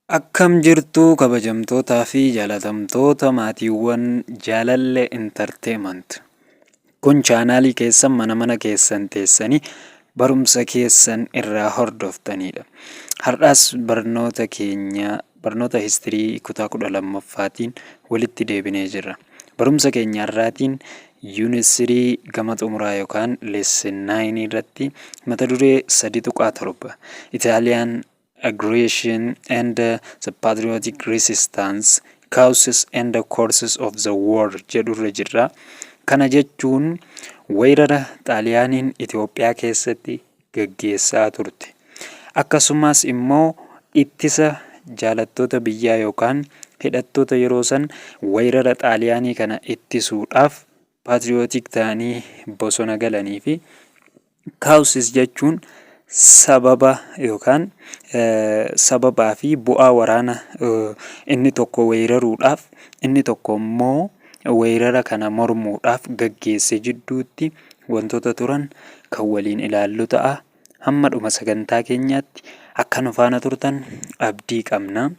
Akkam jirtu, kabajamtootaa fi jaalatamtoota maatiiwwan Jaalallee Entertainment? Kun chaanaalii keessan mana mana keessan teessanii barumsa keessan irraa hordoftanidha. Har'as barnoota keenya, barnoota history kutaa 12ffaatiin walitti deebinee jirra. Barumsa keenya har'aatiin unit 3 gama xumuraa yookaan lesson 9 irratti mata duree 3.7, "Italian Aggression and the Patriotic Resistance: Causes and the Courses of the War" jedhurra jirra. Kana jechuun weerara Xaaliyaaniin Itoophiyaa keessatti gaggeessaa turte. Akkasumas immoo ittisa jaalattoota biyyaa yookaan hidhattoota yeroo san weerara Xaaliyaanii kana ittisuudhaaf patriotic ta'anii bosona galanii fi causes jechuun sababa yookaan sababaa fi bu'aa waraana inni tokko weeraruudhaaf, inni tokko immoo weerara kana mormuudhaaf gaggeesse jidduutti wantoota turan kan waliin ilaallu ta'a. Hamma dhuma sagantaa keenyaatti akka nu faana turtan abdii qabna.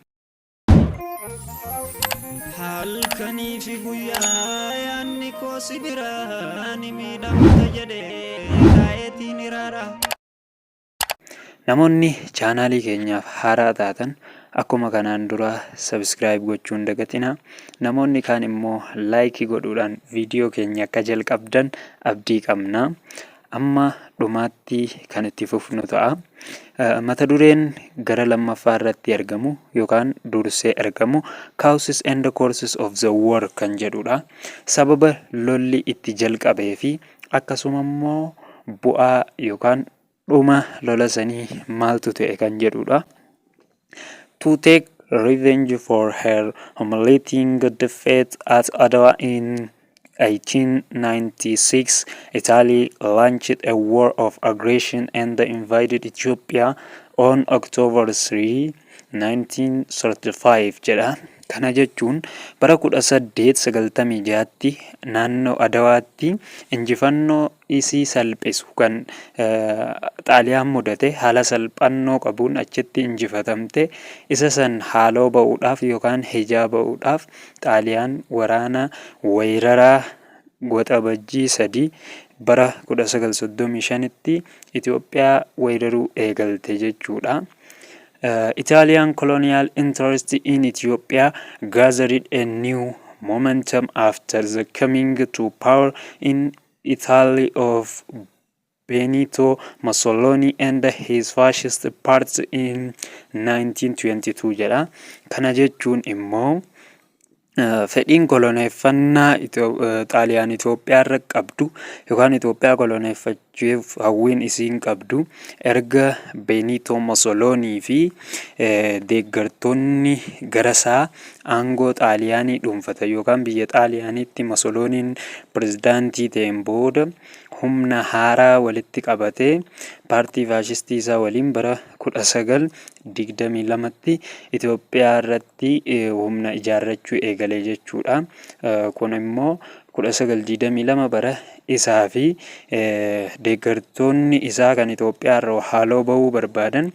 Halkanii fi guyyaa yaadni koo si bira, ni miidhamta jedhee taa'eetiin iraara. Namoonni chaanaalii keenyaaf haaraa taatan akkuma kanaan dura subscribe gochuu hin dagatinaa. Namoonni kaan immoo like godhuudhaan viidiyoo keenya akka jalqabdan abdii qabna. Amma dhumaatti kan itti fufnu ta'a. Mata dureen gara lammaffaa irratti argamu yookaan dursee argamu "Causes and Courses of the War" kan jedhudha. Sababa lolli itti jalqabee fi akkasuma immoo bu'aa yookaan dhuma lola sanii maaltu ta'e kan jedhudha. To take revenge for her humiliating defeat at Adwa in 1896, Italy launched a war of aggression and invaded Ethiopia on October 3, 1935 jedha. Kana jechuun bara 1896tti naannoo Adawaatti injifannoo isii salphisu kan Xaaliyaan mudate, haala salphannoo qabuun achitti injifatamte. Isa san haaloo ba'uudhaaf yookaan hijaa ba'uudhaaf Xaaliyaan waraana weeraraa Waxabajjii 3 bara 1935tti Itoophiyaa weeraruu eegalte jechuudha. Italian colonial interest in Ethiopia gathered a new momentum after the coming to power in Italy of Benito Mussolini and his fascist party in 1922 jedha. Kana jechuun immoo fedhiin koloneeffannaa Xaaliyaan Itoophiyaa irra qabdu yookaan Itoophiyaa koloneeffachuuf hawwiin isiin qabdu erga Benito Mussolini fi deeggartoonni garasaa aangoo Xaaliyaanii dhuunfatan yookaan biyya Xaaliyaaniitti Mussoliniin pirezidaantii ta'een booda humna haaraa walitti qabatee paartii faashistii isaa waliin bara 1922tti Itoophiyaa irratti humna ijaarrachuu eegale jechuudha. Kun immoo 1922 bara isaa fi deeggartoonni isaa kan Itoophiyaa irraa haaloo bahuu barbaadan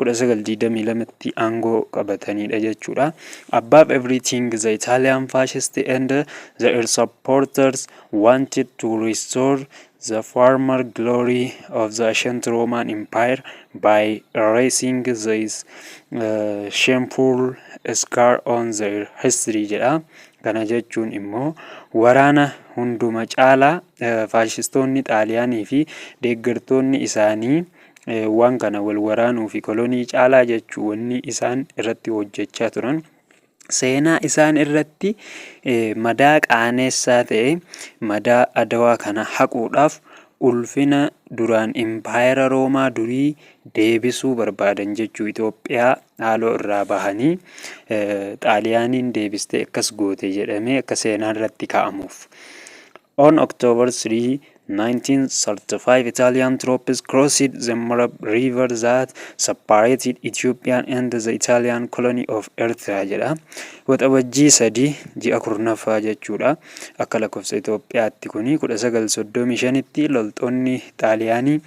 1922tti aangoo qabatanidha jechuudha. Above everything, the Italian fascists and their supporters wanted to restore the former glory of the ancient Roman Empire by erasing this shameful scar on their history jedha. Kana jechuun immoo waraana hunduma caalaa faashistoonni Xaaliyaanii fi deeggartoonni isaanii waan kana wal waraanuu fi kolonii caalaa jechuu wanni isaan irratti hojjechaa turan seenaa isaan irratti madaa qaaneessaa ta'e, madaa Adawaa kana haquudhaaf ulfina duraan impaayera Roomaa durii deebisuu barbaadan jechuu. Itoophiyaa haaloo irraa bahanii Xaaliyaaniin deebistee akkas goote jedhamee akka seenaa irratti kaa'amuuf. On October 3, 1935, Italian troops crossed the Mareb River that separated Ethiopia and the Italian colony of Eritrea jedha. Waxabajjii 3, ji'a 10ffaa jechuudha. Akka lakkoofsa Itoophiyaatti kuni 1935tti loltoonni Xaaliyaanii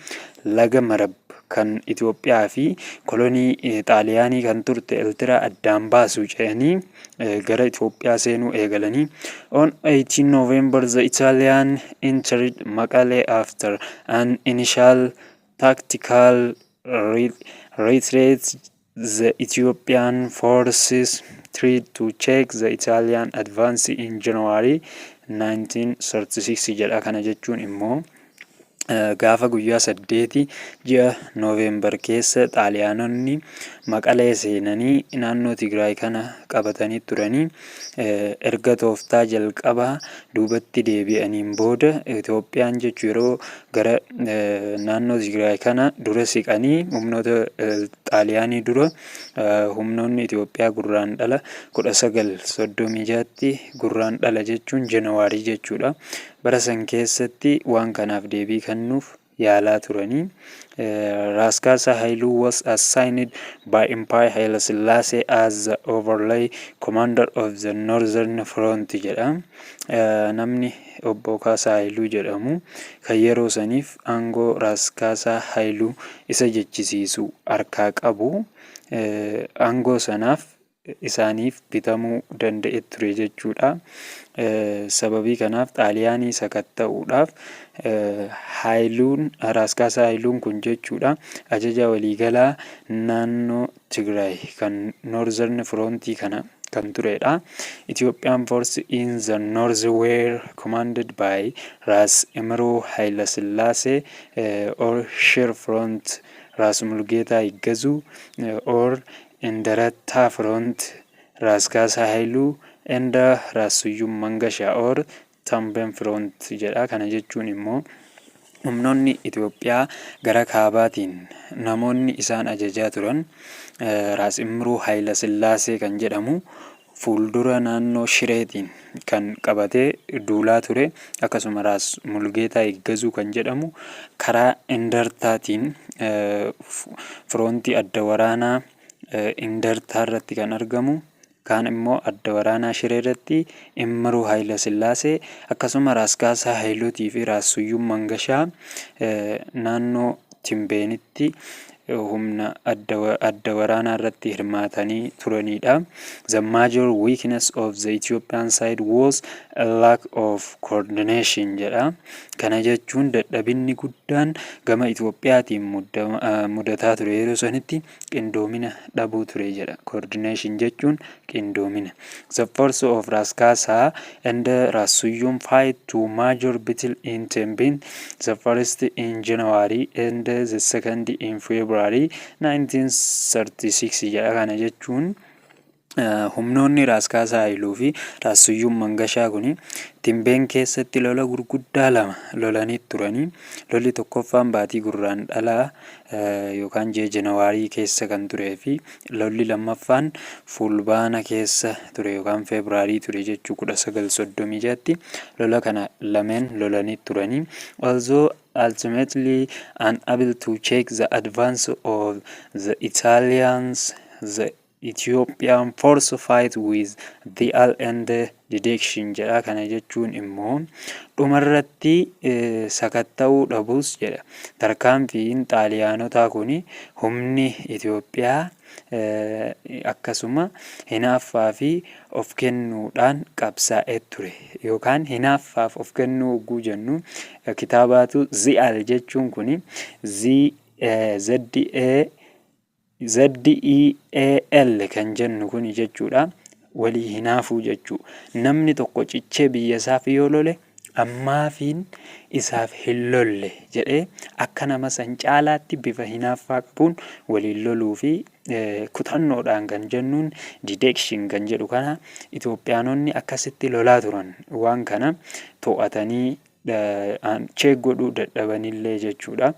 laga Marab kan Itoophiyaa fi kolonii Xaaliyaanii kan turte Eertiraa addaan baasu ce'anii gara Itoophiyaa seenuu eegalanii. On 18 November, the Italian entered Maqalee after an initial tactical retreat. The Ethiopian forces tried to check the Italian advance in January 1936 jedha. Kana jechuun immoo gaafa guyyaa 8 ji'a Nooveembar keessa Xaaliyaanonni Maqalee seenanii naannoo Tigraay kana qabatanii turanii, erga tooftaa jalqabaa duubatti deebi'aniin booda Itoophiyaan jechuu yeroo gara naannoo Tigraay kana dura siqanii humnoota Xaaliyaanii dura humnoonni Itoophiyaa Gurraandhala 1936tti, Gurraandhala jechuun January jechuudha. Bara san keessatti waan kanaaf deebii kennuuf yaalaa turanii. Ras Kaasaa Haayiluu was assigned by Emperor Haile Selassie as the overall commander of the Northern Front jedha. Namni obbo Kaasaa Haayiluu jedhamu kan yeroo saniif aangoo Raas Kaasaa Haayiluu isa jechisiisu harkaa qabu, aangoo sanaaf isaaniif bitamuu danda'e ture jechuudha. Sababii kanaaf Xaaliyaanii sakatta'uudhaaf Haayiluun, Raas Kaasaa Haayiluun kun jechuudha, ajaja waliigalaa naannoo Tigraay kan Northern Frontii kana kan turedha. Ethiopian force in the north were commanded by Ras Imruu Haile Selassie or Shire Front, Ras Mulgeetaa Yiggazuu or Indartaa Front, Ras Kaasaa Haayiluu and Ras Suyyum Mangashaa or Tambeen Front jedha. Kana jechuun immoo humnoonni Itoophiyaa gara kaabaatiin namoonni isaan ajajaa turan Raas Imruu Haayila Sillaasee kan jedhamu fuuldura naannoo Shireetiin kan qabatee duulaa ture, akkasuma Raas Mulgeetaa Yiggazuu kan jedhamu karaa Indartaatiin frontii adda waraanaa Indartaa irratti kan argamu, kaan immoo adda waraanaa Shiree irratti Immiruu Haayila Sillaasee, akkasuma Raas Kaasaa Haayiluutii fi Raas Suyyum Mangashaa naannoo Timbeenitti humna adda waraanaa irratti hirmaatanii turanidha. The major weakness of the Ethiopian side was a lack of coordination jedha. Kana jechuun dadhabinni guddaan gama Itoophiyaatiin mudataa ture yeroo sanitti qindoomina dhabuu ture jedha. Coordination jechuun qindoomina. The force of Ras Kaasaa and Ras Suyyum fight two major battle in Tembin, the first in January and the second in February 1936 jedha. Kana jechuun humnoonni Raas Kaasaa Haayiluu fi Raas Suyyum Mangashaa kun Timbeen keessatti lola gurguddaa lama lolanii turanii. Lolli tokkoffaan baatii Gurraandhalaa yookaan ji'a January keessa kan turee fi lolli lammaffaan Fulbaana keessa ture yookaan February ture jechuu 1936tti lola kana lameen lolanii turanii. Although ultimately unable to check the advance of the Italians, the Ethiopian force fight with zeal and dedication jedha. Kana jechuun immoo dhumarratti sakatta'uu dhabus jedha. Tarkaanfiin Xaaliyaanotaa kun humni Itoophiyaa akkasuma hinaaffaa fi of kennuudhaan qabsaa'ee ture, yookaan hinaaffaaf of kennuu hogguu jennu kitaabaatu zeal jechuun kun Z A ZEAL kan jennu kun jechuudha. Walii hinaafuu jechuu. Namni tokko cichee biyya isaaf yoo lole, ammaafiin isaaf hin lolle jedhee akka nama san caalaatti bifa hinaaffaa qabuun waliin loluu fi kutannoodhaan kan jennuun dedication kan jedhu kana Itoophiyaanonni akkasitti lolaa turan, waan kana to'atanii check godhuu dadhabanillee jechuudha.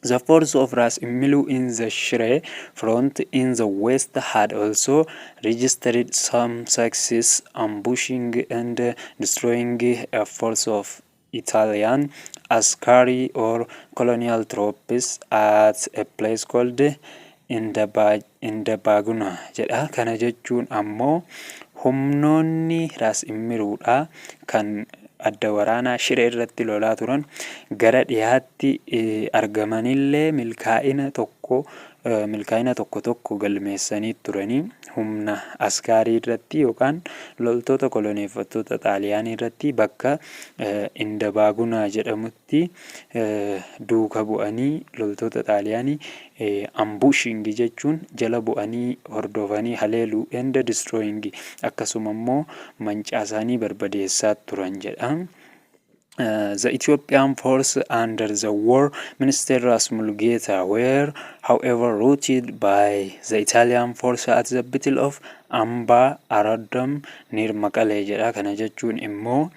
The force of Ras Imiru in the Shire front in the west had also registered some success, ambushing and destroying a force of Italian askari or colonial troops at a place called Indabaguna jedha. Kana jechuun ammoo humnoonni Ras Imiruudha kan Adda waraanaa Shiree irratti lolaa turan gara dhiyaatti argamanillee milkaa'ina tokko tokko galmeessanii turanii, humna askaarii irratti yookaan loltoota koloneeffattoota Xaaliyaanii irratti bakka Indabaagunaa jedhamutti duuka bu'anii loltoota Xaaliyaanii ambushing jechuun jala bu'anii hordofanii haleeluu and destroying, akkasuma immoo mancaasaanii barbadeessaa turan jedha. The Ethiopian force under the war minister Ras Mulugeta were, however, routed by the Italian force at the Battle of Amba Aradam near Maqalee jedha. Kana jechuun immoo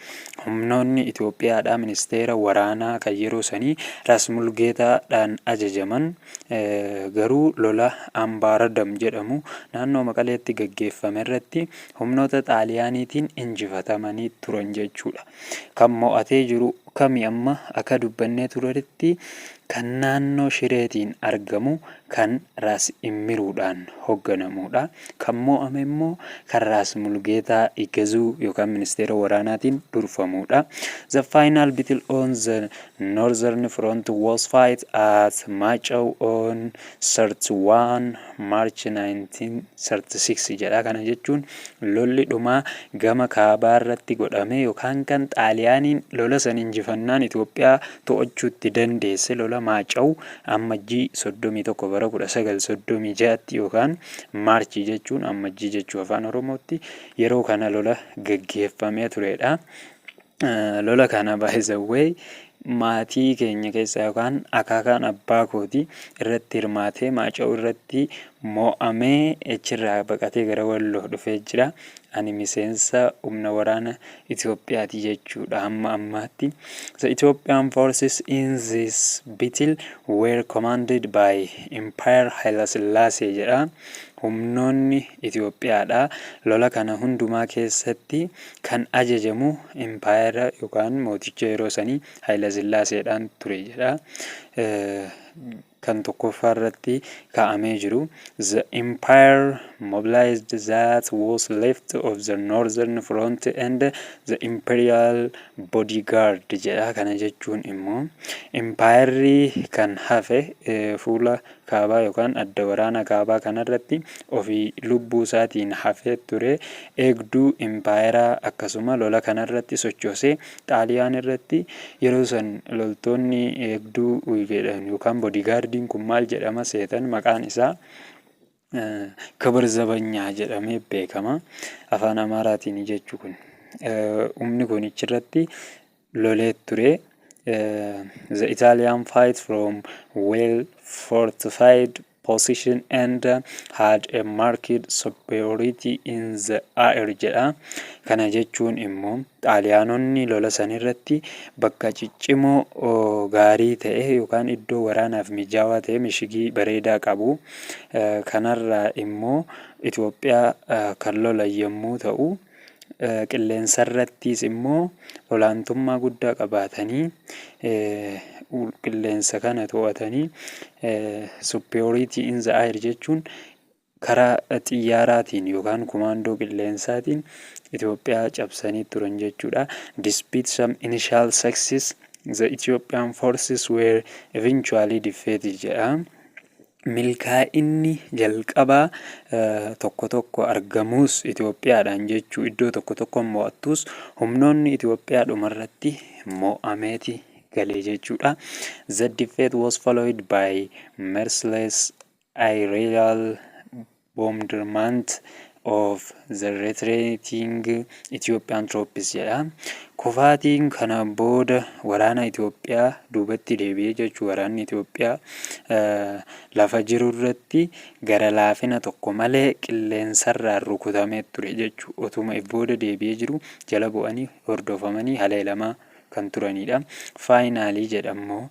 humnoonni Itoophiyaadha ministeera waraanaa kan yeroo sanii Ras Mulgeetaadhaan ajajaman garuu lola Amba Aradam jedhamu naannoo Maqaleetti gaggeeffame irratti humnoota Xaaliyaaniitiin injifatamanii turan jechuudha. Kan mo'atee jiru kami? Amma akka dubbannee turetti kan naannoo Shireetiin argamu kan Raas Immiruudhaan hoogganamudha. Kan mo'ame immoo kan Raas Mulgeetaa Igazuu yookaan ministeera waraanaatiin durfamudha. The final battle on the northern front was fight at Machaw on 31 March 1936 jedha. Kana jechuun lolli dhumaa gama kaabaa irratti godhame yookaan kan Xaaliyaaniin lola san injifannaan Itoophiyaa to'achuutti dandeesse lola Maacaw Ammajjii 31 bara 1936tti, yookaan Maarchii jechuun Ammajjii jechuu afaan Oromootti, yeroo kana lola gaggeeffamee turedha. Lola kana, by the way, maatii keenya keessaa yookaan akaakaan abbaa kooti irratti hirmaatee Maaca'u irratti mo'amee achirraa baqatee gara Walloo dhufee jira. Ani miseensa humna waraana Itoophiyaati jechuudha hamma ammaatti. The Ethiopian forces in this battle were commanded by Emperor Haile Selassie jedha. Humnoonni Itoophiyaadha. Lola kana hundumaa keessatti kan ajajamu impaayera yookaan mooticha yeroo sanii Haile Sillaaseedhaan ture jedha. Kan tokkoffaa irratti kaa'amee jiru, "The emperor mobilized that was left of the northern front and the imperial bodyguard" jedha. Kana jechuun immoo impaayerri kan hafe fuula kaabaa yookaan adda waraana kaabaa kanarratti ofii lubbuu isaatiin hafee ture, eegduu impaayeraa akkasuma lola kanarratti sochoosee Xaaliyaan irratti yeroo san loltoonni eegduu jedhan yookaan bodyguardiin kun maal jedhama seetan? Maqaan isaa ክብር ዘበኛ jedhamee beekama. Afaan Amaaraatiin jechuu kun. Humni kun achirratti lolee ture. The Italian fight from well fortified position and had a marked superiority in the air jedha. Kana jechuun immoo Xaaliyaanonni lola sanirratti bakka ciccimoo gaarii ta'e yookaan iddoo waraanaaf mijaawaa ta'e, mishigii bareedaa qabu kanarraa immoo Itoophiyaa kan lolan yommuu ta'u, qilleensarrattis immoo olaantummaa guddaa qabaatanii qilleensa kana to'atanii, superiority in the air jechuun karaa xiyyaaraatiin yookaan kumaandoo qilleensaatiin Itoophiyaa cabsanii turan jechuudha. Despite some initial success, the Ethiopian forces were eventually defeated jedha. Milkaa'inni jalqabaa tokko tokko argamus Itoophiyaadhaan jechuu iddoo tokko tokko mo'attus, humnoonni Itoophiyaa dhumarratti mo'ameeti galee jechuudha. The defeat was followed by merciless aerial bombardment of the retreating Ethiopian troops jedha. Kufaatiin kana booda waraana Itoophiyaa duubatti deebi'ee jechuu, waraanni Itoophiyaa lafa jiru irratti gara laafina tokko malee qilleensarraan rukutamee ture jechuu, otuma if booda deebi'ee jiru jala bu'anii hordofamanii haleelamaa kan turanidha. Finally jedhammoo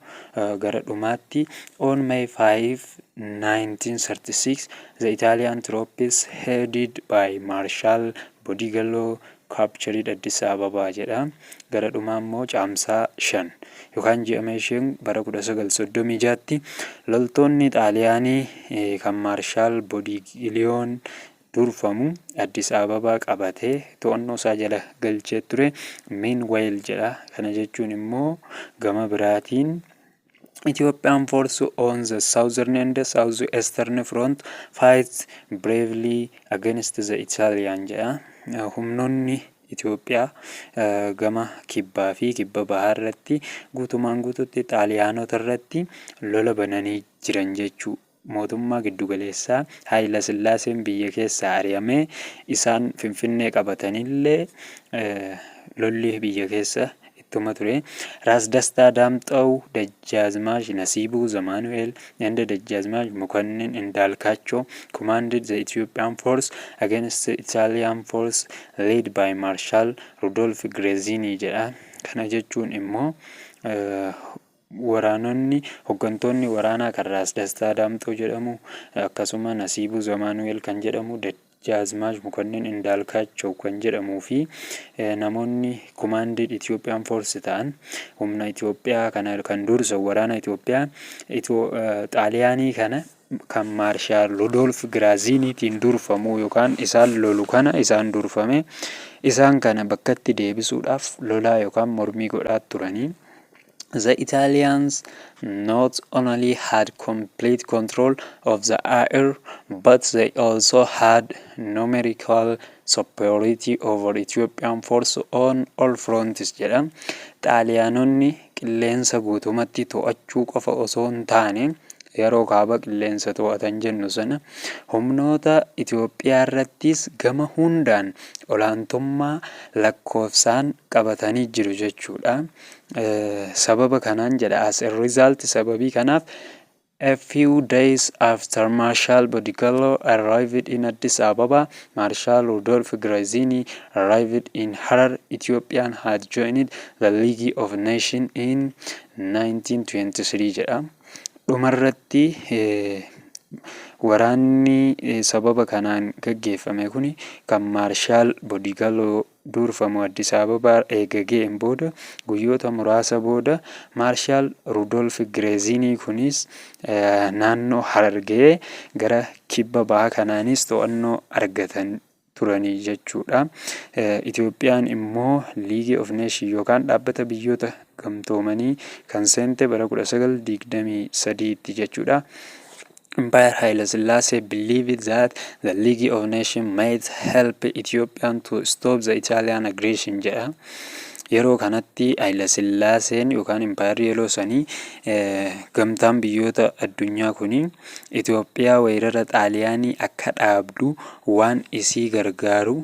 gara dhumaatti, on May 5, 1936, the Italian troops headed by Marshal Badoglio captured Addis Ababa jedha. Gara dhumaa immoo Caamsaa 5 yookaan ji'a Meesheen bara 1936tti loltoonni Xaaliyaanii kan Maarshaal Bodigiliyoon durfamu Addis Ababaa qabatee to'annoo isaa jala galchee ture. Meanwhile jedha. Kana jechuun immoo gama biraatiin Ethiopian force on the southern and south eastern front fight bravely against the Italian jedha. Humnoonni Itoophiyaa gama kibbaa fi kibba bahaa irratti guutumaan guututti Xaaliyaanota irratti lola bananii jiran jechuu. Mootummaa giddugaleessaa Haayila Sillaaseen biyya keessaa ari'amee isaan Finfinnee qabatanillee lolli biyya keessa ittuma ture. Raas Dastaa Daamxaw, Dajjaazmaach Nasiibuu Zamaanu'eel and Dajjaazmaach Mokonnin Indaalkaachoo commanded the Ethiopian force against the Italian force led by Marshal Rudolf Graziani jedha. Kana jechuun immoo waraanonni, hooggantoonni waraanaa kan Raas Dastaa Daamxoo jedhamu, akkasuma Nasiibuu Zamaanu'eel kan jedhamu, Dajjaazmaach Mokonnin Indaalkaachoo kan jedhamuu fi namoonni commanded Ethiopian force ta'an, humna Itoophiyaa kana kan dursan, waraana Itoophiyaa Xaaliyaanii kana kan Maarshaal Rudolf Giraaziiniitiin durfamu yookaan isaan lolu kana isaan durfame, isaan kana bakkatti deebisuudhaaf lolaa yookaan mormii godhaa turanii. The Italians not only had complete control of the air, but they also had numerical superiority over Ethiopian force on all fronts jedha. Xaaliyaanonni qilleensa guutumatti to'achuu qofa osoo hin taane, yeroo kaaba qilleensa to'atan jennu sana, humnoota Itoophiyaa irrattis gama hundaan olaantummaa lakkoofsaan qabatanii jiru jechuudha. Sababa kanaan jedha, as a result, sababii kanaaf, a few days after Marshal Badoglio arrived in Addis Ababa, Marshal Rudolf Graziani arrived in Harar. Ethiopian had joined the League of Nations in 1923 jedha. Dhumarratti waraanni sababa kanaan gaggeeffame kuni kan Maarshaal Badoglio durfamu Addis Ababaa eega ga'een booda, guyyoota muraasa booda Maarshaal Rudolf Gireezinii kunis naannoo Harar ga'ee gara kibba bahaa kanaanis to'annoo argatan turanii jechuudha. Itoophiyaan immoo League of Nations yookaan dhaabbata biyyoota gamtoomanii kan seente bara 1923tti jechuudha. Emperor Haile Selassie believed that the League of Nations might help Ethiopian to stop the Italian aggression jedha. Yeroo kanatti Haile Sillaaseen yookaan impaayerri yeroo sanii gamtaan biyyoota addunyaa kuni Itoophiyaa weerara Xaaliyaanii akka dhaabdu waan isii gargaaru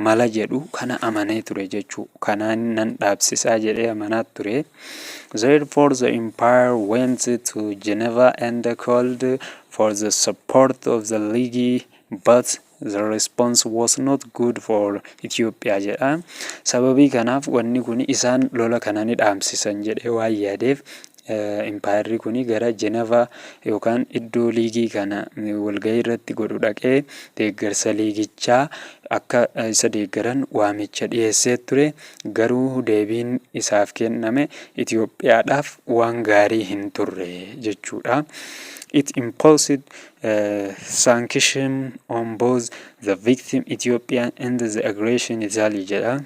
mala jedhu kana amanee ture jechuu. Kanaan nan dhaabsisaa jedhee amanaa ture. Therefore, the emperor went to Geneva and called for the support of the League, but the response was not good for Ethiopia jedha. Sababii kanaaf wanni kun isaan lola kana ni dhaamsisan jedhee waan yaadeef, impaayerri kun gara Jenevaa yookaan iddoo liigii kana walgahii irratti godhu dhaqee deeggarsa liigichaa akka isa deeggaran waamicha dhiyeessee ture. Garuu deebiin isaaf kenname Itoophiyaadhaaf waan gaarii hin turre jechuudha. It imposed sanction on both the victim Ethiopia and the aggression Italy jedha.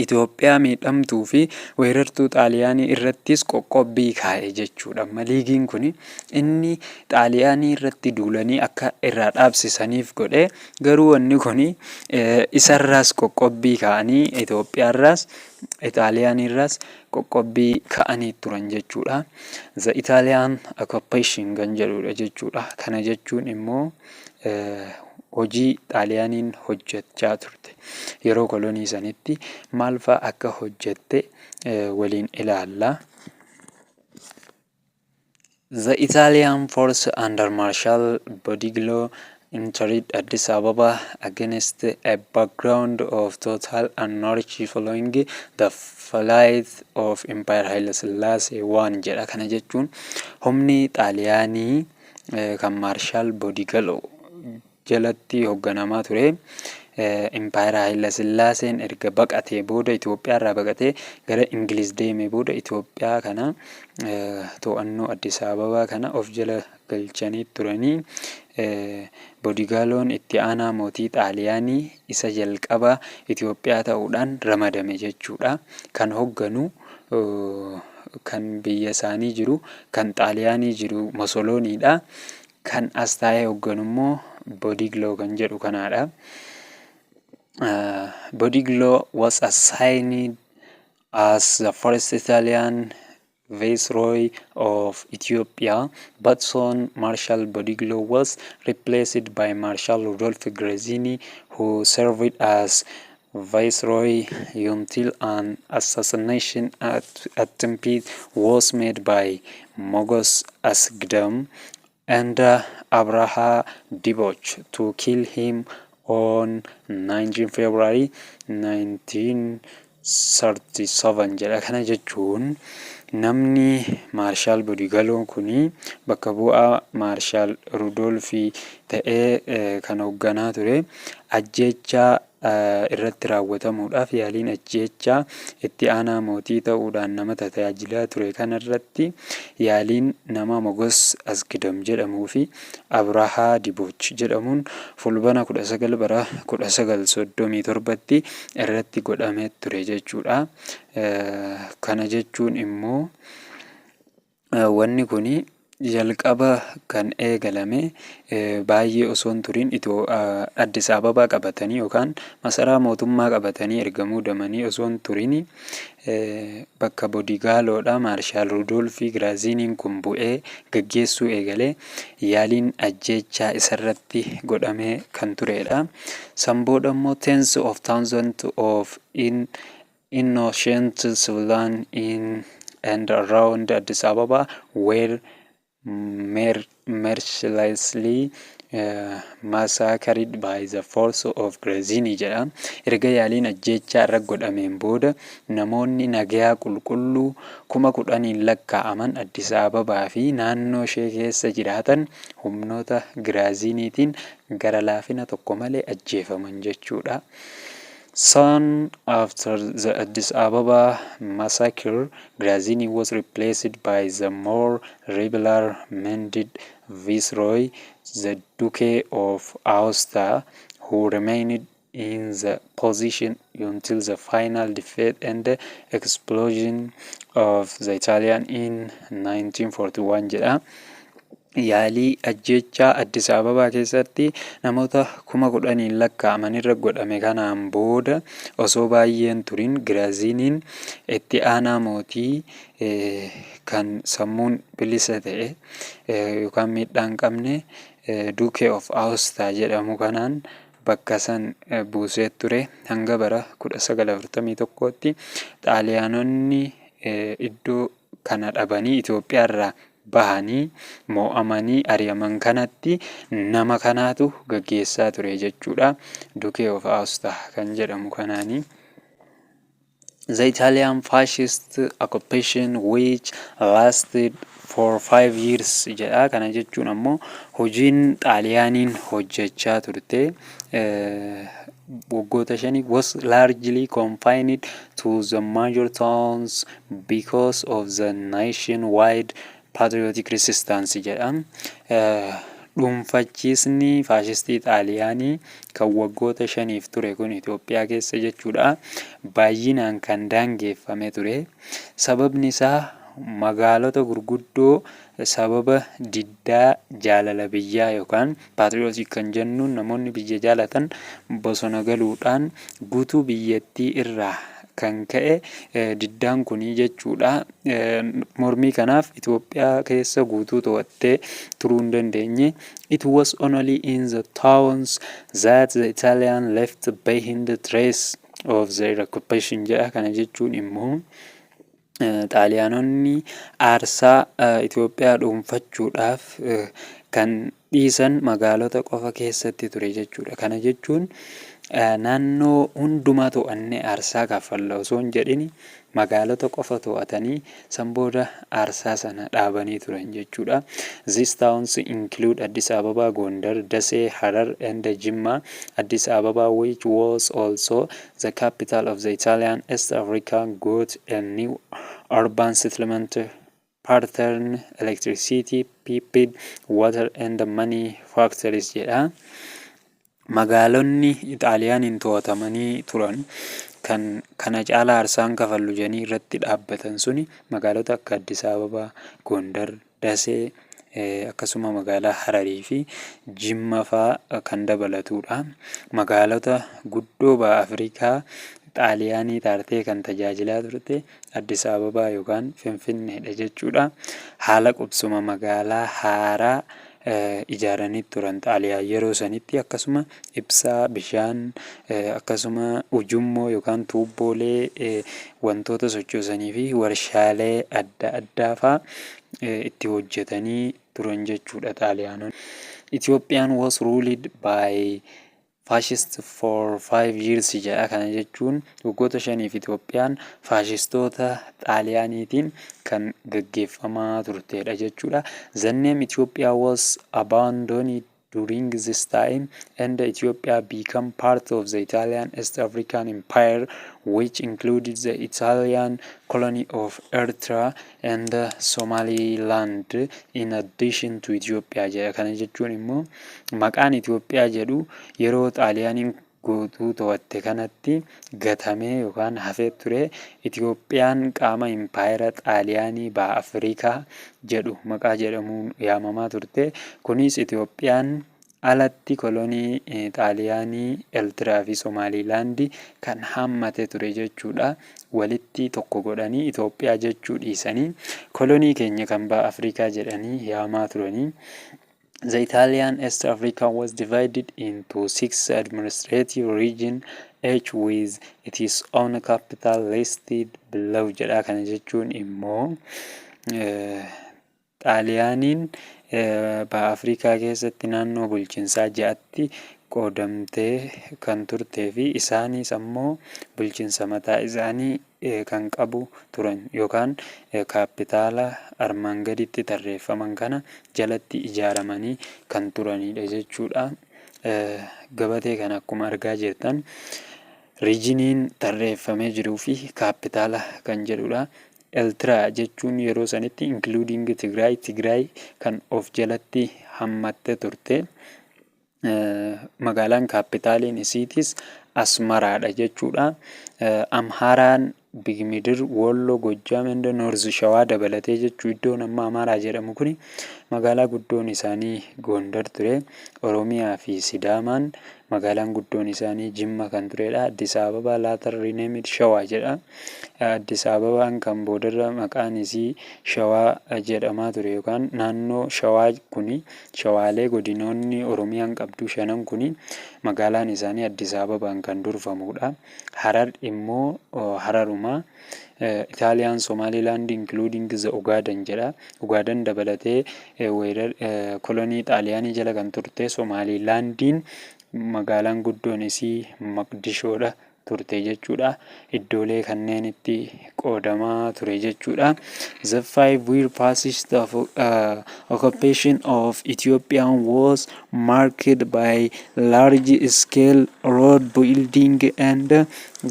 Itoophiyaa miidhamtuu fi weerartuu Xaaliyaanii irrattis qoqqobbii kaa'e jechuudha. Amma liigiin kun inni Xaaliyaanii irratti duulanii akka irraa dhaabsisaniif godhe, garuu wanni kun isarraas qoqqobbii kaa'anii Itoophiyaarraas Xaaliyaaniirraas qoqqobbii kaa'anii turan jechuudha. The Italian occupation kan jedhudha jechuudha. Kana jechuun immoo hojii Xaaliyaaniin hojjechaa turte yeroo kolonii sanitti maal fa'a akka hojjette waliin ilaalla. The Italian force under Marshal Badoglio entered Addis Ababa against a background of total anarchy following the flight of Emperor Haile Selassie I jedha. Kana jechuun humni Xaaliyaanii kan Maarshaal Badoglio jalatti hoogganamaa ture. Emperor Haayila Sillaaseen erga baqatee booda, Itoophiyaarraa baqatee gara Ingiliz deemee booda, Itoophiyaa kana to'annoo Addis Ababaa kana of jala galchanii turanii. Bodigaaloon itti aanaa mootii Xaaliyaanii isa jalqabaa Itoophiyaa ta'uudhaan ramadame jechuudha. Kan hogganu kan biyya isaanii jiru, kan Xaaliyaanii jiru Mosolooniidha. Kan as taa'ee hogganu immoo Bodigloo kan jedhu kanaadha. Badoglio was assigned as the first Italian Viceroy of Ethiopia, but soon Marshal Badoglio was replaced by Marshal Rudolf Graziani, who served as Viceroy until an assassination attempt was made by Mogos Asgedom and Abraha Deboch to kill him on 19 February 1937 jedha. Kana jechuun namni Maarshaal Bodigaloo kuni bakka bu'aa Maarshaal Rudolfii ta'ee kan hoogganaa ture, ajjeechaa irratti raawwatamuudhaaf yaaliin ajjeechaa itti aanaa mootii ta'uudhaan nama tajaajilaa ture kanarratti yaaliin nama Mogos Asgidam jedhamuu fi Abrahaa Diboch jedhamuun Fulbana 19 bara 1937tti irratti godhamee ture jechuudha. Kana jechuun immoo wanni kun jalqaba kan eegalame baay'ee osoo hin turin Addis Ababaa qabatanii yookaan masaraa mootummaa qabatanii erga muudamanii osoo hin turin, bakka Bodigaaloodha Maarshaal Rudolfii Giraaziiniin kun bu'ee gaggeessuu eegalee yaaliin ajjeechaa isarratti godhamee kan turedha. San booda immoo tens of thousands of innocent civilians in and around Addis Ababa were mercilessly massacred by the force of Graziani jedha. Erga yaaliin ajjeechaa irra godhameen booda namoonni nagayaa qulqulluu 10,000n lakkaa'aman Addis Ababaa fi naannoo ishee keessa jiraatan humnoota Giraaziiniitiin gara laafina tokko malee ajjeefaman jechuudha. Soon after the Addis Ababa massacre, Graziani was replaced by the more liberal-minded viceroy, the Duke of Aosta, who remained in the position until the final defeat and expulsion of the Italian in 1941 jedha. Yaalii ajjeechaa Addis Ababaa keessatti namoota 10,000n lakkaa'aman irra godhame kanaan booda osoo baay'een turin Giraaziiniin itti aanaa mootii kan sammuun bilisa ta'e yookaan miidhaa hin qabne Duke of Aosta jedhamu kanaan bakka san buusee ture. Hanga bara 1941tti Xaaliyaanonni iddoo kana dhabanii Itoophiyaarraa bahanii moo'amanii ari'aman kanatti nama kanaatu gaggeessaa ture jechuudha. Duke of Aosta kan jedhamu kanaani. The Italian fascist occupation, which lasted for 5 years jedha. Kana jechuun ammoo hojiin Xaaliyaaniin hojjechaa turte waggoota 5 was largely confined to the major towns because of the nationwide patriotic resistance jedha. Dhuunfachiisni faashistii Xaaliyaanii kan waggoota 5f ture kun Itoophiyaa keessa jechuudha. Baay'inaan kan daangeffame ture. Sababni isaa magaalota gurguddoo sababa diddaa jaalala biyyaa yookaan patriotic kan jennuun namoonni biyya jaalatan bosona galuudhaan guutuu biyyattii irraa kan ka'e diddaan kunii jechuudha. Mormii kanaaf Itoophiyaa keessa guutuu to'attee turuu hin dandeenye. It was only in the towns that the Italian left behind the trace of their occupation jedha. Kana jechuun immoo Xaaliyaanonni aarsaa Itoophiyaa dhuunfachuudhaaf Kan dhiisan magaalota qofa keessatti ture jechuudha. Kana jechuun naannoo hundumaa to'annee aarsaa kaffalla osoo hin jedhin, magaalota qofa to'atanii san booda aarsaa sana dhaabanii turan jechuudha. These towns include Addis Ababa, Gondar, Dessie, Harar and Jimma. Addis Ababa, which was also the capital of the Italian East Africa, got a new urban settlement pattern, electricity, piped water and many factories jedha. Magaalonni Xaaliyaaniin to'atamanii turan kan kana caalaa aarsaan kafallu jedhanii irratti dhaabbatan suni magaalota akka Addis Ababaa, Gondar, Dasee, akkasuma magaalaa Hararii fi Jimma fa'aa kan dabalatudha. Magaalota guddoo baha Afrikaa Xaaliyaanii taatee kan tajaajilaa turte Addis Ababaa yookaan Finfinneedha jechuudha. Haala qubsuma magaalaa haaraa ijaaranii turan Xaaliyaan yeroo sanitti, akkasuma ibsaa, bishaan, akkasuma ujummoo yookaan tuubboolee wantoota sochoosanii fi warshaalee adda addaa fa'aa itti hojjetanii turan jechuudha Xaaliyaanonni. Ethiopian was ruled by fascist for 5 years jedha. Kana jechuun waggoota 5f Itoophiyaan faashistoota Xaaliyaaniitiin kan gaggeeffamaa turtedha jechuudha. The name Ethiopia was abandoned during this time and Ethiopia became part of the Italian East African Empire, which included the Italian colony of Eritrea and Somaliland in addition to Ethiopia jedha. Kana jechuun immoo maqaan Itoophiyaa jedhu yeroo Xaaliyaaniin guutuu to'atte kanatti gatamee yookaan hafee ture. Itoophiyaan qaama impaayera Xaaliyaanii baha Afrikaa jedhu maqaa jedhamuun yaamamaa turte. Kunis Itoophiyaan alatti kolonii Xaaliyaanii Eertiraa fi Somaalilaandii kan hammate ture jechuudha. Walitti tokko godhanii Itoophiyaa jechuu dhiisanii kolonii keenya kan baha Afrikaa jedhanii yaamaa turanii. The Italian East Africa was divided into six administrative regions, each with its own capital listed below jedha. Kana jechuun immoo Xaaliyaaniin baha Afrikaa keessatti naannoo bulchiinsaa ja'atti qoodamtee kan turtee fi isaanis ammoo bulchiinsa mataa isaanii kan qabu turan yookaan kaapitaala armaan gaditti tarreeffaman kana jalatti ijaaramanii kan turanidha jechuudha. Gabatee kana akkuma argaa jirtan regioniin tarreeffamee jiruu fi kaapitaala kan jedhudha. Eertiraa jechuun yeroo sanitti including Tigraay, Tigraay kan of jalatti hammatte turte. Magaalaan kaapitaaliin isiitis Asmaraadha jechuudha. Amhaaraan Begemidir, Wolloo, Gojjaam and North Shawaa dabalatee jechuu, iddoon amma Amaaraa jedhamu kuni magaalaa guddoon isaanii Gondar ture. Oromiyaa fi Sidaamaan magaalaan guddoon isaanii Jimma kan turedha. Addis Ababaa later renamed Shawaa jedha. Addis Ababaan kan boodarra maqaan isii Shawaa jedhamaa ture yookaan naannoo Shawaa kuni, Shawaalee godinoonni Oromiyaan qabdu shanan kuni magaalaan isaanii Addis Ababaan kan durfamudha. Harar immoo Hararuma. Italian Somaliland including the Ogaden jedha. Ogaaden dabalatee kolonii Xaaliyaanii jala kan turte Somaalilaandiin magaalaan guddoon isii Maqdishoodha turte jechuudha. Iddoolee kanneenitti qoodamaa ture jechuudha. The 5-year fascist of occupation of Ethiopia was marked by large scale road building and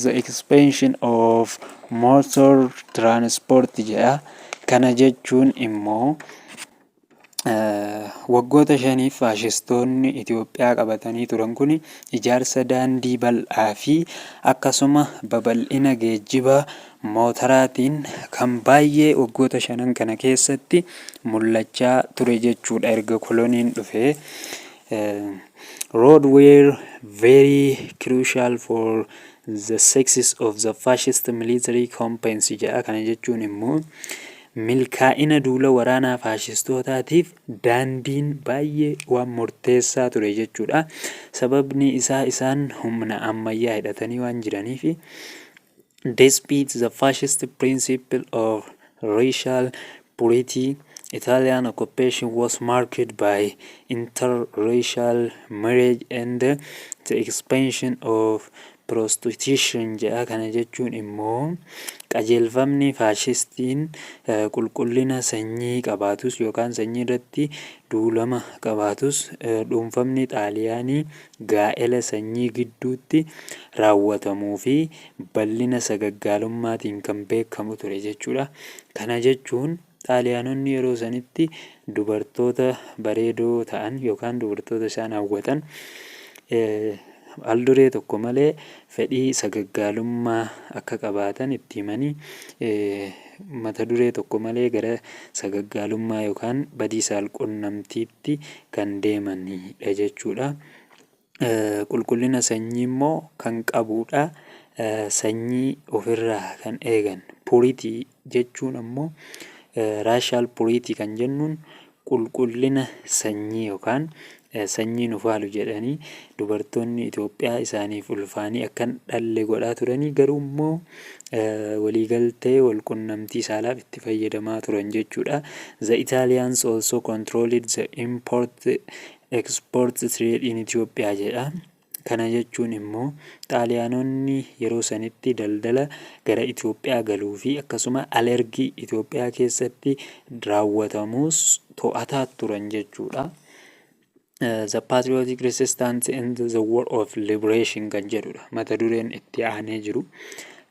the expansion of motor transport jedha. Kana jechuun immoo waggoota 5f faashistoonni Itoophiyaa qabatanii turan kun ijaarsa daandii bal'aa fi akkasuma babal'ina geejjiba mootoraatiin kan baay'ee waggoota shanan kana keessatti mul'achaa ture jechuudha erga koloniin dhufee. Road were very crucial for the success of the fascist military campaigns jedha. Kana jechuun immoo milkaa'ina duula waraanaa faashistootaatiif daandiin baay'ee waan murteessaa ture jechuudha. Sababni isaa isaan humna ammayyaa hidhatanii waan jiraniif. Despite the fascist principle of racial purity, Italian occupation was marked by interracial marriage and the expansion of prostitution jedha. Kana jechuun immoo qajeelfamni faashistiin qulqullina sanyii qabaatus yookaan sanyii irratti duulama qabaatus, dhuunfamni Xaaliyaanii gaa'ela sanyii gidduutti raawwatamuu fi bal'ina sagaggaalummaatiin kan beekamu ture jechuudha. Kana jechuun Xaaliyaanonni yeroo sanitti dubartoota bareedoo ta'an yookaan dubartoota isaan hawwatan al duree tokko malee fedhii sagaggaalummaa akka qabaatan itti himanii, mata duree tokko malee gara sagaggaalummaa yookaan badii saalqunnamtiitti kan deemanidha jechuudha. Qulqullina sanyii immoo kan qabudha. Sanyii ofirraa kan eegan, purity jechuun ammoo, racial purity kan jennuun qulqullina sanyii yookaan sanyii nu faalu jedhanii dubartoonni Itoophiyaa isaaniif ulfaanii akka hin dhalle godhaa turanii, garuu immoo waliigaltee walqunnamtii saalaaf itti fayyadamaa turan jechuudha. The Italians also controlled the import export trade in Ethiopia jedha. Kana jechuun immoo Xaaliyaanonni yeroo sanitti daldala gara Itoophiyaa galuu fi akkasuma alergii Itoophiyaa keessatti raawwatamus to'ataa turan jechuudha. The Patriotic Resistance and the War of Liberation kan jedhudha mata dureen itti aanee jiru.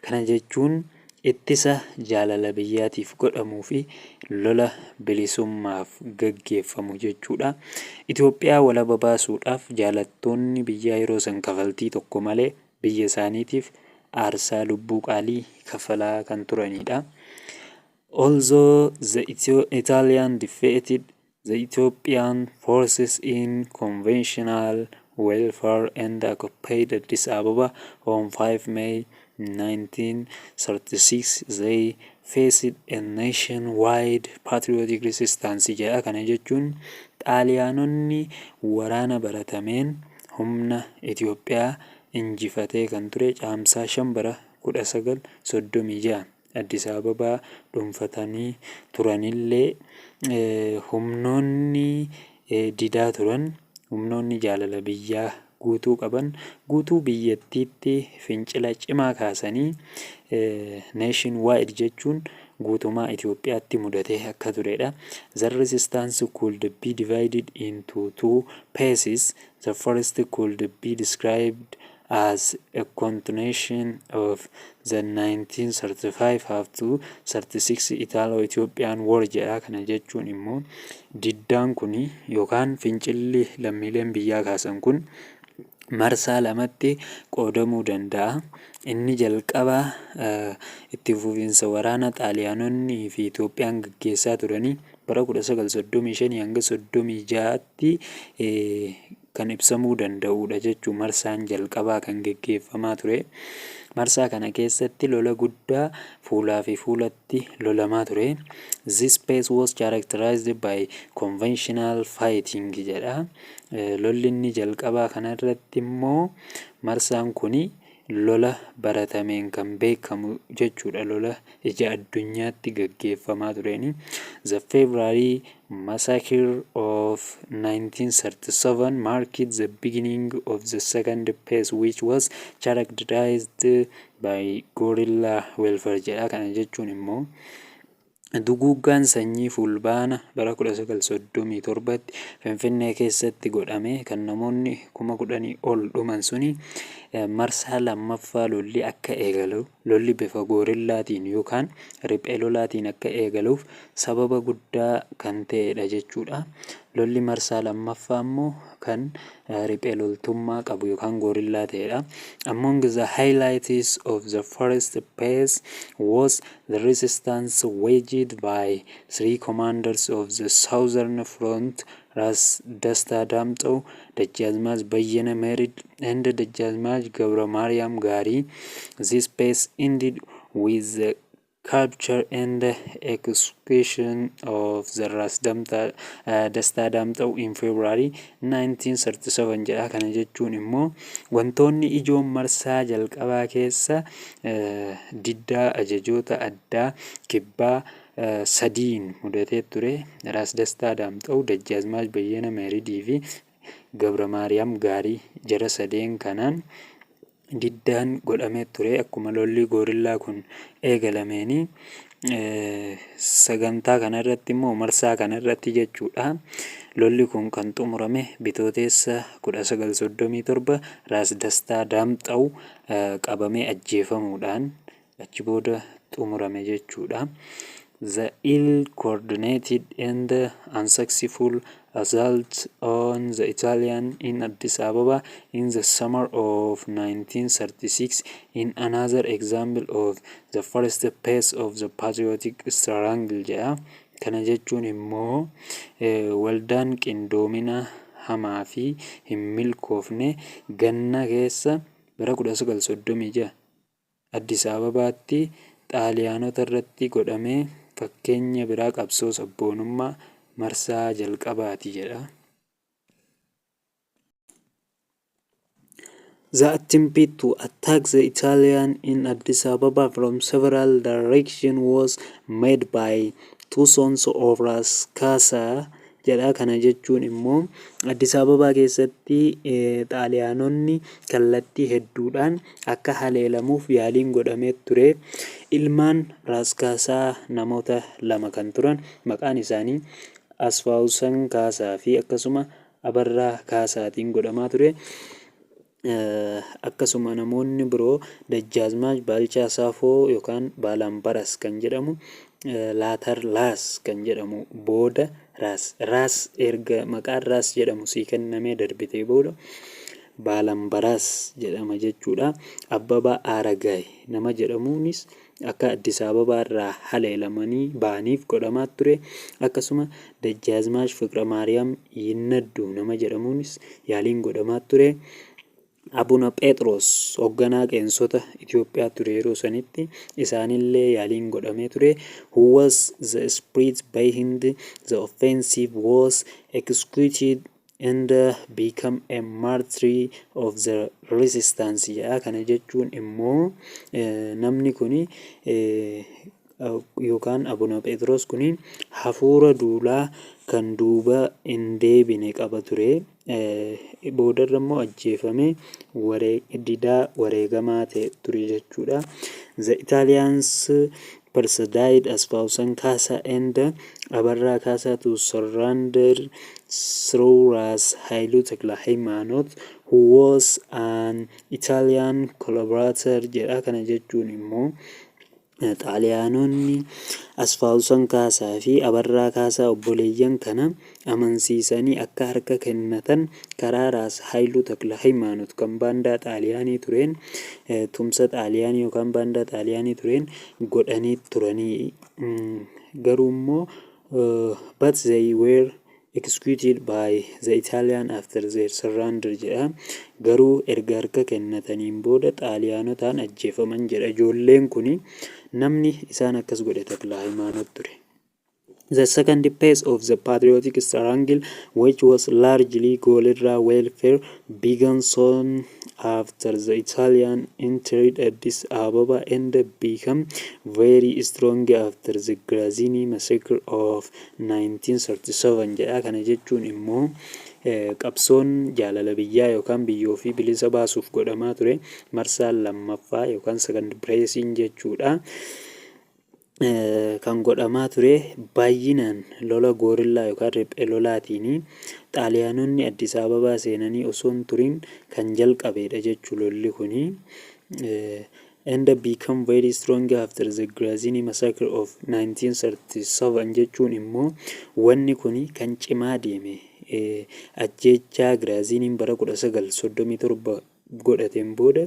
Kana jechuun ittisa jaalala biyyaatiif godhamuu fi lola bilisummaaf gaggeeffamu jechuudha. Itoophiyaa walaba baasuudhaaf jaalattoonni biyyaa yeroo san kafaltii tokko malee biyya isaaniitiif aarsaa lubbuu qaalii kafalaa kan turanidha. Although the Italian defeated the Ethiopian forces in conventional warfare and occupied Addis Ababa on 5 May 1936, they faced a nationwide patriotic resistance jedha. Kana jechuun Xaaliyaanonni waraana baratameen humna Itoophiyaa injifatee kan ture Caamsaa 5 bara 1936 Addis Ababaa dhuunfatanii turanillee, humnoonni didaa turan, humnoonni jaalala biyyaa guutuu qaban guutuu biyyattiitti fincila cimaa kaasanii, nation wide jechuun guutumaa Itoophiyaatti mudatee akka turedha. The resistance could be divided into two phases. The first could be described as a continuation of the 1935 up to 36 Italo-Ethiopian War jedha. Kana jechuun immoo diddaan kun yookaan fincilli lammiileen biyyaa kaasan kun marsaa lamatti qoodamuu danda'a. Inni jalqabaa itti fufiinsa waraana Xaaliyaanonnii fi Itoophiyaan gaggeessaa turanii bara 1935 hanga 36tti kan ibsamuu danda'udha jechuun marsaan jalqabaa kan gaggeeffamaa ture. Marsaa kana keessatti lola guddaa fuulaa fi fuulatti lolamaa ture. This phase was characterized by conventional fighting jedha. Lolli inni jalqabaa kanarratti immoo marsaan kuni lola baratameen kan beekamu jechuudha. Lola ija addunyaatti gaggeeffamaa tureeni. The February Massacre of 1937 marked the beginning of the second phase, which was characterized by guerrilla warfare jedha. Kana jechuun immoo duguuggaan sanyii Fulbaana bara 1937tti Finfinnee keessatti godhame kan namoonni 10,000 ol dhuman suni marsaa lammaffaa lolli akka eegalu, lolli bifa guerrillaatiin yookaan riphee lolaatiin akka eegaluuf sababa guddaa kan ta'edha jechuudha. Lolli marsaa lammaffaa immoo kan riphee loltummaa qabu yookaan guerrilla ta'edha. Among the highlights of the first phase was the resistance waged by three commanders of the Southern Front: Ras Dasta Damxoo, Dajjazmach Bayyana Merid, and Dajjazmach Gabra Mariam Gari. This phase ended with the capture and execution of the Ras Dasta Damxoo in February 1937 jedha. Kana jechuun immoo wantoonni ijoon marsaa jalqabaa keessa diddaa ajajoota addaa kibbaa sadiin mudatee ture. Raas Dastaa Daamxaw, Dajjaazmaach Bayyana Meeridii fi Gabra Maariyaam Gaarii jara sadeen kanaan diddaan godhamee ture. Akkuma lolli goorillaa kun eegalameeni sagantaa kanarratti immoo marsaa kanarratti jechuudha. Lolli kun kan xumurame Bitooteessa 1937 Raas Dastaa Daamxaw qabamee ajjeefamuudhaan achi booda xumurame jechuudha. The ill-coordinated and unsuccessful assault on the Italian in Addis Ababa in the summer of 1936 in another example of the first phase of the patriotic struggle jedha. Kana jechuun immoo waldaan qindoomina hamaa fi hin milkoofne ganna keessa bara 1936 Addis Ababaatti Xaaliyaanota irratti godhame fakkeenya biraa qabsoo sabboonummaa marsaa jalqabaati jedha. The attempt to attack the Italian in Addis Ababa from several directions was made by two sons of Ras Kasa jedha. Kana jechuun immoo Addis Ababaa keessatti Xaaliyaanonni kallattii hedduudhaan akka haleelamuuf yaaliin godhamee ture. Ilmaan Raas Kaasaa namoota lama kan turan maqaan isaanii Asfaawusan Kaasaa fi akkasuma Abarraa Kaasaatiin godhamaa ture. Akkasuma namoonni biroo Dajjaazmaach Baalchaa Saafoo yookaan Baalaambaras kan jedhamu laatar Raas kan jedhamu booda Raas Raas erga maqaan Raas jedhamu sii kennamee darbitee booda Baalambaraas jedhama jechuudha. Abbabaa Aaragaay nama jedhamuunis akka Addis Ababaa irraa haleelamanii ba'aniif godhamaa ture. Akkasuma Dajjaazmaach Fiqramaariyaam Yinnaddu nama jedhamuunis yaaliin godhamaa ture. Abuna Pheexroos hogganaa qeensota Itoophiyaa ture yeroo sanitti isaanillee yaaliin godhamee ture. Who was the spirit behind the offensive was executed and become a martyr of the resistance jedha. Kana jechuun immoo namni kuni yookaan Abuna Pheexroos kuni hafuura duulaa kan duuba hin deebine qaba ture. Boodarra immoo ajjeefamee didaa wareegamaa ta'e ture jechuudha. The Italians persuaded Asfaawusan Kaasaa and Abarraa Kaasaa to surrender through Ras Haayiluu Takla Haymaanot who was an Italian collaborator jedha. Kana jechuun immoo Xaaliyaanonni Asfaawusan Kaasaa fi Abarraa Kaasaa obboleeyyan kana amansiisanii akka harka kennatan karaa Raas Haayiluu Takla Haymaanot kan baandaa Xaaliyaanii tureen tumsa Xaaliyaanii yookaan baandaa Xaaliyaanii tureen godhanii turanii garuu immoo but they were executed by the Italian after their surrender jedha. Garuu erga harka kennataniin booda Xaaliyaanotaan ajjeefaman jedha. Ijoolleen kuni namni isaan akkas godhe Takla Haymaanot ture. The second phase of the patriotic struggle, which was largely guerrilla warfare, began soon after the Italian entered Addis Ababa and became very strong after the Graziani massacre of 1937 jedha. Kana jechuun immoo qabsoon jaalala biyyaa yookaan biyya ofii bilisa baasuuf godhamaa ture marsaan lammaffaa yookaan second phase jechuudha. Kan godhamaa ture baay'inaan lola goorillaa yookaan riphee lolaatiin Xaaliyaanonni Addis Ababaa seenanii osoo hin turin kan jalqabedha jechuu lolli kuni. And become very strong after the Graziani massacre of 1937 jechuun immoo wanni kuni kan cimaa deeme ajjeechaa Giraaziniin bara 1937 godhateen booda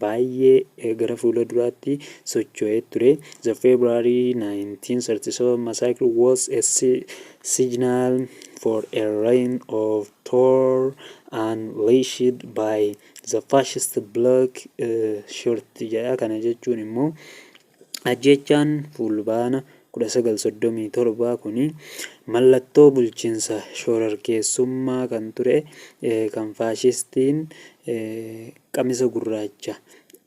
baay'ee gara fuula duraatti socho'ee ture. The February 1937 massacre was a signal for a reign of terror unleashed by the fascist black shirt jedha. Kana jechuun immoo ajjeechaan Fulbaana 1937 kuni mallattoo bulchiinsa shororkeessummaa kan ture kan faashistiin qamisa gurraacha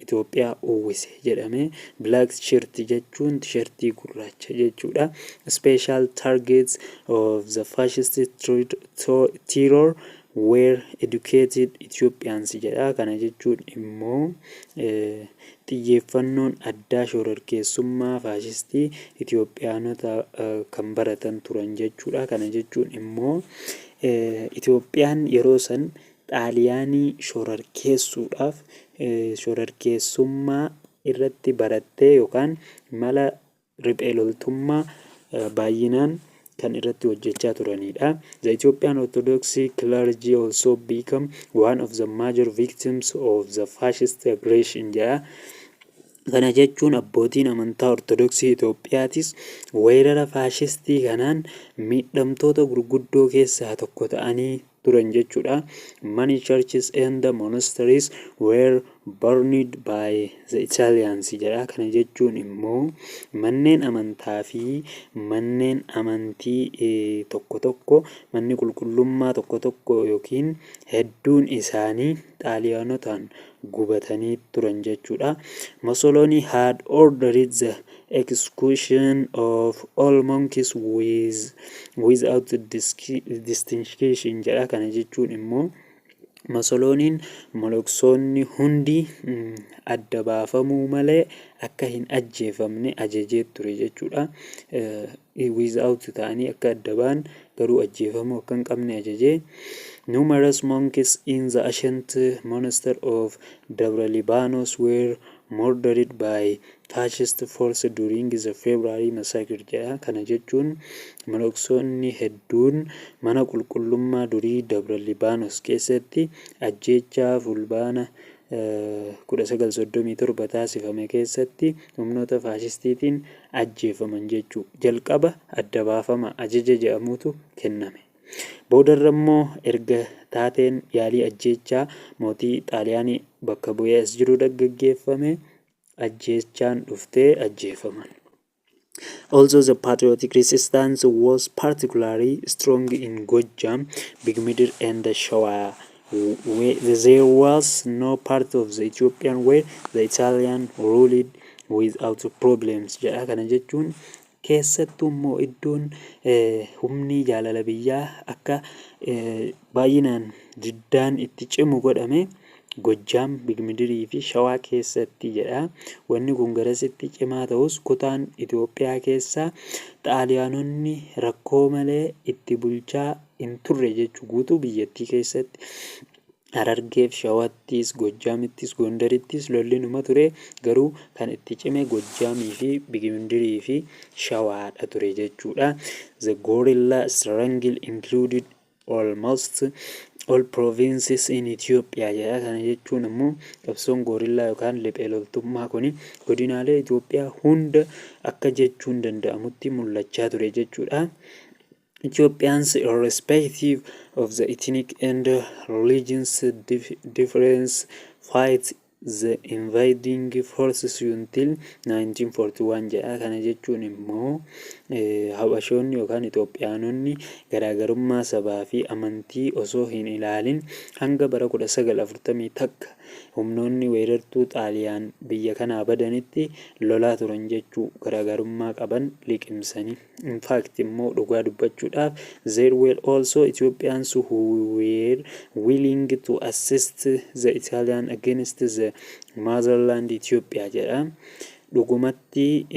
Itoophiyaa uwwise jedhame. Black shirt jechuun tishertii gurraacha jechuudha. Special targets of the fascist terror were educated Ethiopians jedha. Kana jechuun immoo xiyyeeffannoon addaa shororkeessummaa faashistii Itoophiyaanota kan baratan turan jechuudha. Kana jechuun immoo Itoophiyaan yeroo san Xaaliyaanii shororkeessuudhaaf shororkeessummaa irratti barattee yookaan mala riphee loltummaa baay'inaan kan irratti hojjechaa turanidha. The Ethiopian Orthodox clergy also become one of the major victims of the fascist aggression jedha. Kana jechuun abbootiin amantaa Ortodoksii Itoophiyaatis weerara faashistii kanaan miidhamtoota gurguddoo keessaa tokko ta'anii turan jechuudha. Many churches and monasteries were burned by the Italians jedha. Kana jechuun immoo manneen amantaa fi manneen amantii tokko tokko, manni qulqullummaa tokko tokko yookiin hedduun isaanii Xaaliyaanotaan gubatanii turan jechuudha. Mussolini had ordered the execution of all monks without distinction jedha. Kana jechuun immoo Mussoliniin moloksoonni hundi adda baafamuu malee akka hin ajjeefamne ajajee ture jechuudha. Without ta'anii akka adda ba'an, garuu ajjeefamuu akka hin qabne ajajee. Numerous monks in the ancient monastery of Dabra Libanos were murdered by fascist force during the February massacre jedha. Kana jechuun moloksoonni hedduun mana qulqullummaa durii Dabra Libaanos keessatti ajjeechaa Fulbaana 1937 taasifame keessatti humnoota faashistiitiin ajjeefaman jechuu. Jalqaba adda baafama ajaja jedhamutu kenname. Boodarra immoo erga taateen yaalii ajjeechaa mootii Xaaliyaanii bakka bu'ee as jiru gaggeeffame, ajjeechaan dhuftee ajjeefaman. Also, the patriotic resistance was particularly strong in Gojjam, Begemidir and Shawa. There was no part of the Ethiopian where the Italian ruled without problems jedha. Kana jechuun keessattuu immoo iddoon humni jaalala biyyaa akka baay'inaan diddaan itti cimu godhame Gojjaam, Begemidirii fi Shawaa keessatti jedha. Wanni kun garasitti cimaa ta'us, kutaan Itoophiyaa keessaa Xaaliyaanonni rakkoo malee itti bulchaa hin turre jechuu guutuu biyyattii keessatti. Harargeef, Shawattis, Gojjaamittis, Gondarittis lolli numa ture, garuu kan itti cime Gojjaamii fi Begemidirii fi Shawaadha ture jechuudha. The guerrilla struggle included almost all provinces in Ethiopia jedha. Kana jechuun immoo qabsoon goorillaa yookaan riphee loltummaa kuni godinaalee Itoophiyaa hunda akka jechuun danda'amutti mul'achaa ture jechuudha. Ethiopians, irrespective of the ethnic and religious difference, fight the invading forces until 1941 jedha. Kana jechuun immoo Habashoonni yookaan Itoophiyaanonni garaagarummaa sabaa fi amantii osoo hin ilaalin hanga bara 1941 humnoonni weerartuu Xaaliyaan biyya kanaa badanitti lolaa turan jechuu, garaagarummaa qaban liqimsanii. In fact immoo dhugaa dubbachuudhaaf, there were also Ethiopians who were willing to assist the Italian against the motherland Ethiopia jedha. Dhugumatti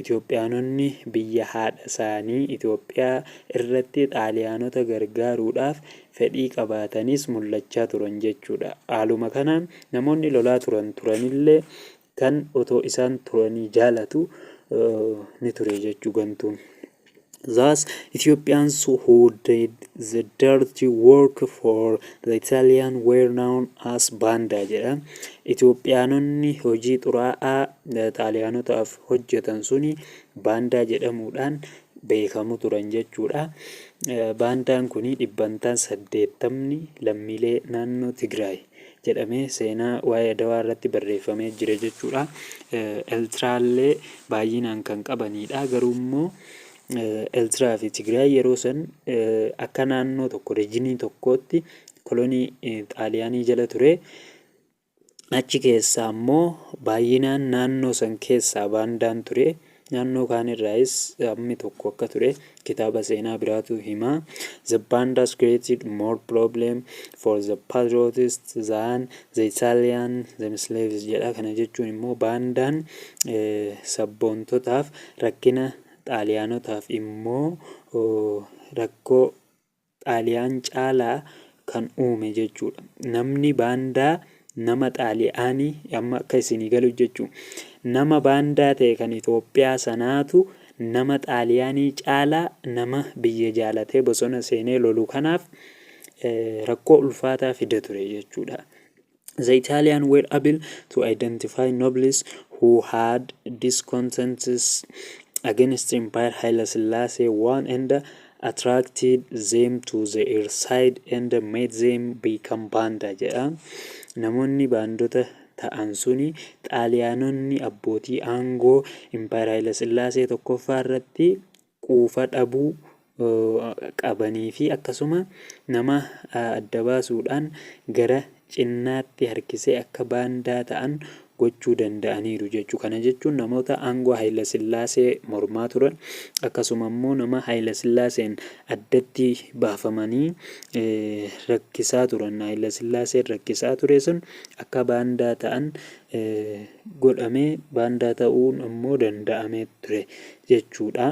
Itoophiyaanonni biyya haadha isaanii Itoophiyaa irratti Xaaliyaanota gargaaruudhaaf fedhii qabaatanis mul'achaa turan jechuudha. Haaluma kanaan namoonni lolaa turan turanillee kan otoo isaan turanii jaalatu ni ture jechuu gantuun. Thus, Ethiopians who did the dirty work for the Italian were known as Banda jedha. Itoophiyaanonni hojii xuraa'aa Xaaliyaanotaaf hojjetan suni Baandaa jedhamuudhaan beekamu turan jechuudha. Baandaan kuni 80% lammiilee naannoo Tigraay jedhamee seenaa waa'ee Adawaa irratti barreeffamee jira jechuudha. Eertiraallee baay'inaan kan qabanidha. Garuu immoo Eertiraa fi Tigraay yeroo san akka naannoo tokko, regionii tokkootti kolonii Xaaliyaanii jala ture. Achi keessaa immoo baay'inaan naannoo san keessaa baandaan ture. Naannoo kaan irraayis hammi tokko akka ture kitaaba seenaa biraatu hima. The Bandas created more problem for the patriots than the Italian themselves jedha. Kana jechuun immoo baandaan sabboontotaaf rakkina, Xaaliyaanotaaf immoo rakkoo Xaaliyaan caalaa kan uume jechuudha. Namni baandaa nama Xaaliyaanii, amma akka isinii galu jechuudha. Nama baandaa ta'e kan Itoophiyaa sanaatu nama Xaaliyaanii caalaa nama biyya jaalatee bosona seenee lolu kanaaf rakkoo ulfaataa fida ture jechuudha. The Italian were able to identify nobles who had discontents against Emperor Haile Selassie I and attracted them to their side and made them become banda jedha. Namoonni baandota ta'an suni Xaaliyaanonni abbootii aangoo Emperor Haile Sillaasee tokkoffaa irratti quufa dhabuu qabanii fi akkasuma nama adda baasuudhaan gara cinnaatti harkisee akka baandaa ta'an gochuu danda'aniiru jechuu. Kana jechuun namoota aangoo Haayila Sillaasee mormaa turan, akkasuma immoo nama Haayila Sillaaseen addatti baafamanii rakkisaa turan, Haayila Sillaaseen rakkisaa ture sun akka baandaa ta'an godhamee, baandaa ta'uun immoo danda'amee ture jechuudha.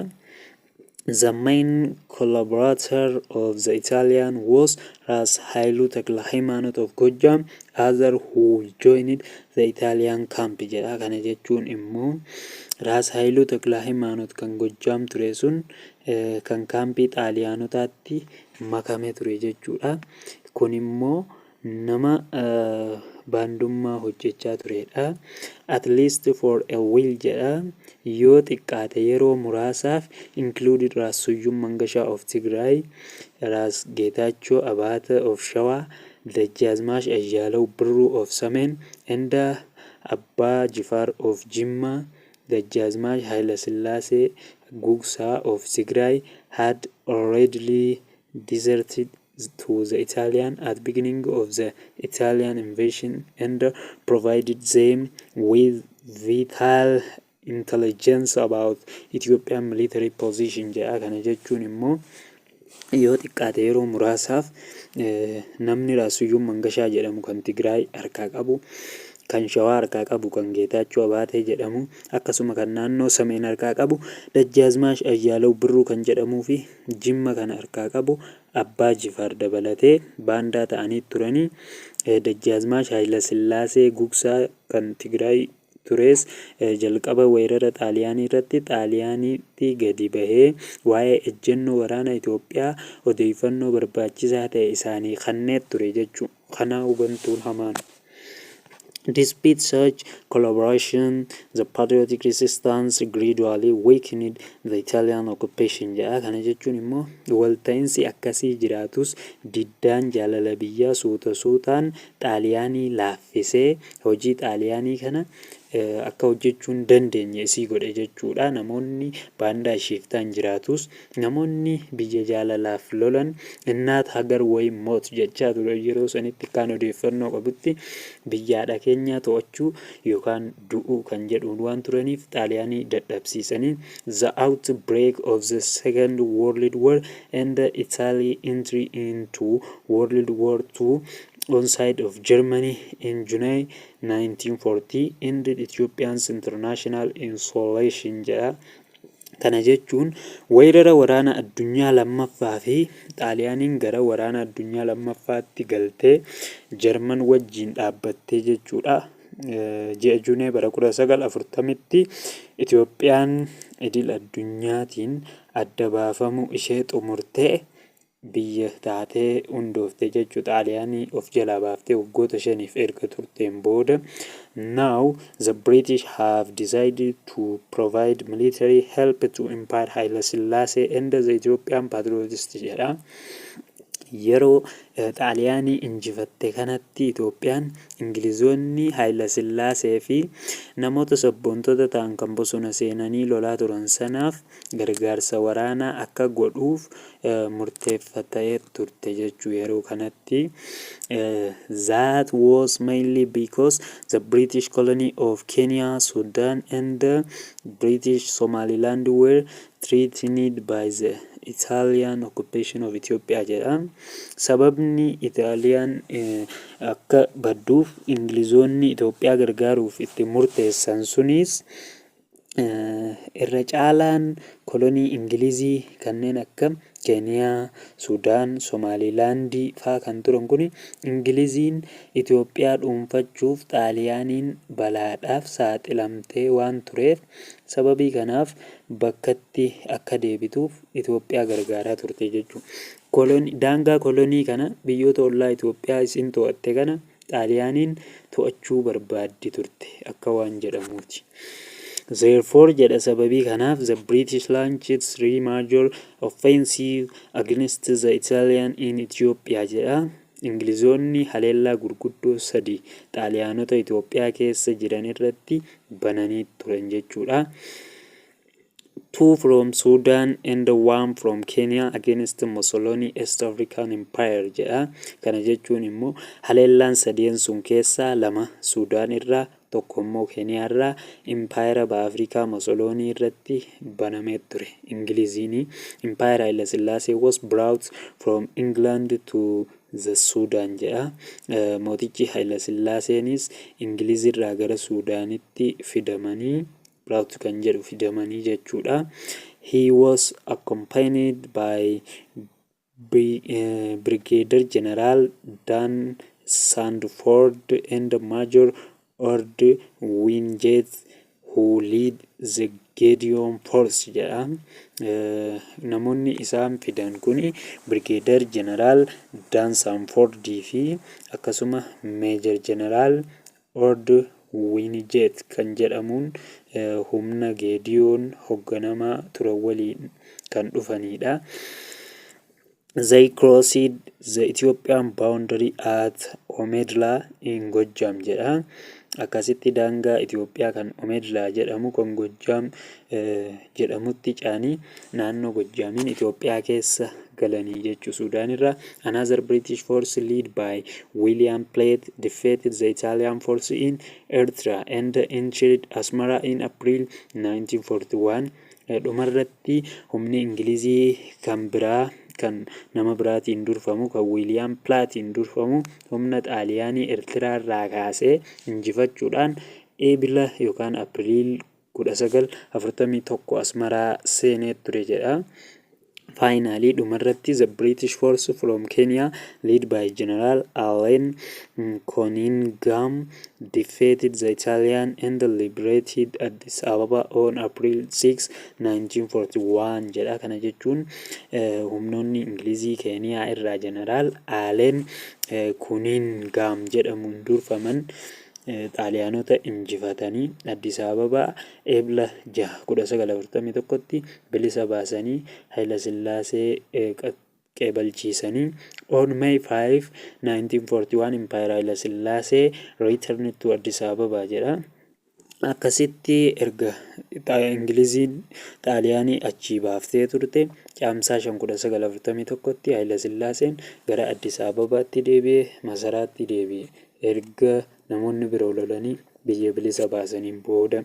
The main collaborator of the Italian was Ras Hailu Takla Haymanot of Gojjam, other who joined the Italian camp jedha. Kana jechuun immoo Ras Hailuu Takla Haymanot kan Gojjam ture sun kan kaampii Xaaliyaanotaatti makame ture jechuudha. Kun immoo nama baandummaa hojjechaa turedha. At least for a while jedha. Yoo xiqqaate yeroo muraasaaf, included Ras Suyyum Mangashaa of Tigray, Ras Geetaachoo Abaate of Shawaa, Dajjaazmaash Ayyaalaw Birruu of Sameen and Abbaa Jifaar of Jimmaa. Dajjaazmaash Hayilasillaasee Gugsaa of Tigray had already deserted to the Italian at beginning of the Italian invasion and provided them with vital intelligence about Ethiopian military position jedha. Kana jechuun immoo yoo xiqqaate yeroo muraasaaf namni Raas Suyyum Mangashaa jedhamu kan Tigraay harkaa qabu, kan Shawaa harkaa qabu kan Geetaachoo Abaatee jedhamu, akkasuma kan naannoo Sameen harkaa qabu Dajjaazmaash Ayyaalaw Birruu kan jedhamuu fi Jimma kana harkaa qabu Abbaa Jifaar dabalatee baandaa ta'anii turanii. Dajjaazmaash Hayilasillaasee Gugsaa kan Tigraay tures jalqaba weerara Xaaliyaanii irratti Xaaliyaaniitti gadi bahee waa'ee ejjennoo waraana Itoophiyaa odeeffannoo barbaachisaa ta'e isaanii kenneet ture jechuudha. Kanaa hubantuun hamaan. Despite such collaboration, the patriotic resistance gradually weakened the Italian occupation jedha. Kana jechuun immoo walta'iinsi akkasii jiraatus diddaan jaalala biyyaa suuta suutaan Xaaliyaanii laaffisee hojii Xaaliyaanii kana akka hojjechuu hin dandeenye isii godhe jechuudha. Namoonni baandaa shiftaan jiraatus namoonni biyya jaalalaaf lolan "እናት ሀገር ወይም ሞት" jechaa ture yeroo sanitti kan odeeffannoo qabutti biyyaadha keenyaa to'achuu yookaan du'uu kan jedhuun waan turaniif Xaaliyaanii dadhabsiisanii. The outbreak of the Second World War and the Italy entry into World War II on side of Germany in July 1940 ended Ethiopian's international isolation jedha. Kana jechuun weerara waraana addunyaa lammaffaa fi Xaaliyaaniin gara waraana addunyaa lammaffaatti galtee Jarman wajjin dhaabbattee jechuudha. Ji'a Junee bara 1940tti Itoophiyaan idil addunyaatiin adda baafamuu ishee xumurtee biyya taatee hundoofte jechuudha. Xaaliyaanii of jalaa baaftee waggoota 5f erga turteen booda. Now the British have decided to provide military help to Emperor Haile Selassie and the Ethiopian patriots jedha. Yeroo Xaaliyaanii injifatte kanatti Itoophiyaan, Ingilizoonni Haayilasillaasee fi namoota sabboontota ta'an kan bosona seenanii lolaa turan sanaaf gargaarsa waraanaa akka godhuuf murteeffatee turte jechuu yeroo kanatti. That was mainly because the British colony of Kenya, Sudan and the British Somaliland were threatened by the Italian occupation of Ethiopia jedha. Sababni Itaaliyaan akka badduuf Ingilizoonni Itoophiyaa gargaaruuf itti murteessan sunis irra caalaan kolonii Ingilizii kanneen akka Keeniyaa, Sudaan, Somaalilaandii faa kan turan kun Ingiliziin Itoophiyaa dhuunfachuuf Xaaliyaaniin balaadhaaf saaxilamtee waan tureef, sababii kanaaf bakkatti akka deebituuf Itoophiyaa gargaaraa turte jechuudha. Daangaa kolonii kana, biyyoota ollaa Itoophiyaa isin to'atte kana, Xaaliyaaniin to'achuu barbaaddi turte akka waan jedhamuuti. Therefore jedha, sababii kanaaf, the British launched three major offensive against the Italian in Ethiopia jedha. Ingilizoonni haleellaa gurguddoo sadi Xaaliyaanota Itoophiyaa keessa jiran irratti bananii turan jechuudha. Two from Sudan and one from Kenya against Mussolini East African Empire jedha. Kana jechuun immoo haleellaan sadeen sun keessaa lama Sudaan irraa, tokko immoo Keeniyaa irraa impaayera baha Afrikaa Mussolini irratti banamee ture. Ingiliziini Emperor Haile Sillaasee was brought from England to the Sudan jedha. Mootichi Haile Sillaaseenis Ingilizirraa gara Sudaanitti fidamanii, brought kan jedhu fidamanii jechuudha. He was accompanied by Brigadier General Dan Sandford and Major Ord Wingate, who lead the Gideon Force jedha. Namoonni isaan fidan kun Brigadier General Dan Sandford fi akkasuma Major General Ord Wingate kan jedhamuun humna Geediyoon hoogganamaa turan waliin kan dhufanidha. They crossed the Ethiopian boundary at Omedla in Gojjam jedha. Akkasitti daangaa Itoophiyaa kan Omedlaa jedhamu kan Gojjaam jedhamutti ce'anii naannoo Gojjaamiin Itoophiyaa keessa galanii jechuu Sudaan irraa. Another British force led by William Platt defeated the Italian force in Eritrea and entered Asmara in April 1941. Dhumarratti humni Ingilizii kan biraa kan nama biraatiin durfamu, kan Wiiliyaam Pilaatiin durfamu, humna Xaaliyaanii Eertiraa irraa kaasee injifachuudhaan Eebila yookaan April 1941 Asmaraa seenee ture jedha. Finally, dhumarratti, the British force from Kenya led by General Allen Cunningham defeated the Italian and liberated Addis Ababa on April 6, 1941 jedha. Kana jechuun humnoonni Ingilizii Keeniyaa irraa Jeneraal Allen Cunningham jedhamuun durfaman Xaaliyaanota injifatanii Addis Ababaa Eebla 6, 1941tti bilisa baasanii Haayila Sillaasee qeebalchiisanii. On May 5, 1941 Emperor Haayila Sillaasee returned to Addis Ababa jedha. Akkasitti erga Ingiliziin Xaaliyaanii achii baaftee turte, Caamsaa 5, 1941tti Haayila Sillaaseen gara Addis Ababaatti deebi'e, masaraatti deebi'e. Erga namoonni biroo lolanii biyya bilisa baasaniin booda.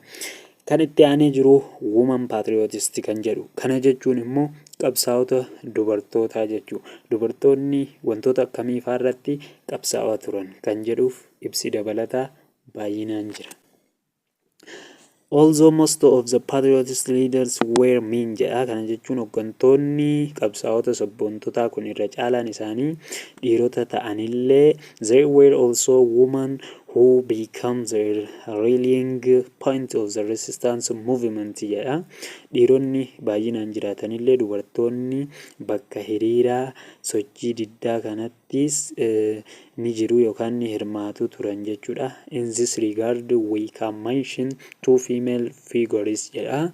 Kan itti aanee jiru Woman Patriotist kan jedhu. Kana jechuun immoo qabsaa'ota dubartootaa jechuudha. Dubartoonni wantoota akkamii irratti qabsaa'aa turan kan jedhuuf ibsi dabalataa baay'inaan jira. Although most of the patriotist leaders were men jedha. Kana jechuun hooggantoonni qabsaa'ota sabboontotaa kun irra caalaan isaanii dhiirota ta'anillee, there were also women who become the rallying point of the resistance movement jedha. Dhiironni baay'inaan jiraatanillee, dubartoonni bakka hiriiraa sochii diddaa kanattis ni jiru yookaan ni hirmaatu turan jechuudha. In this regard, we can mention two female figures jedha.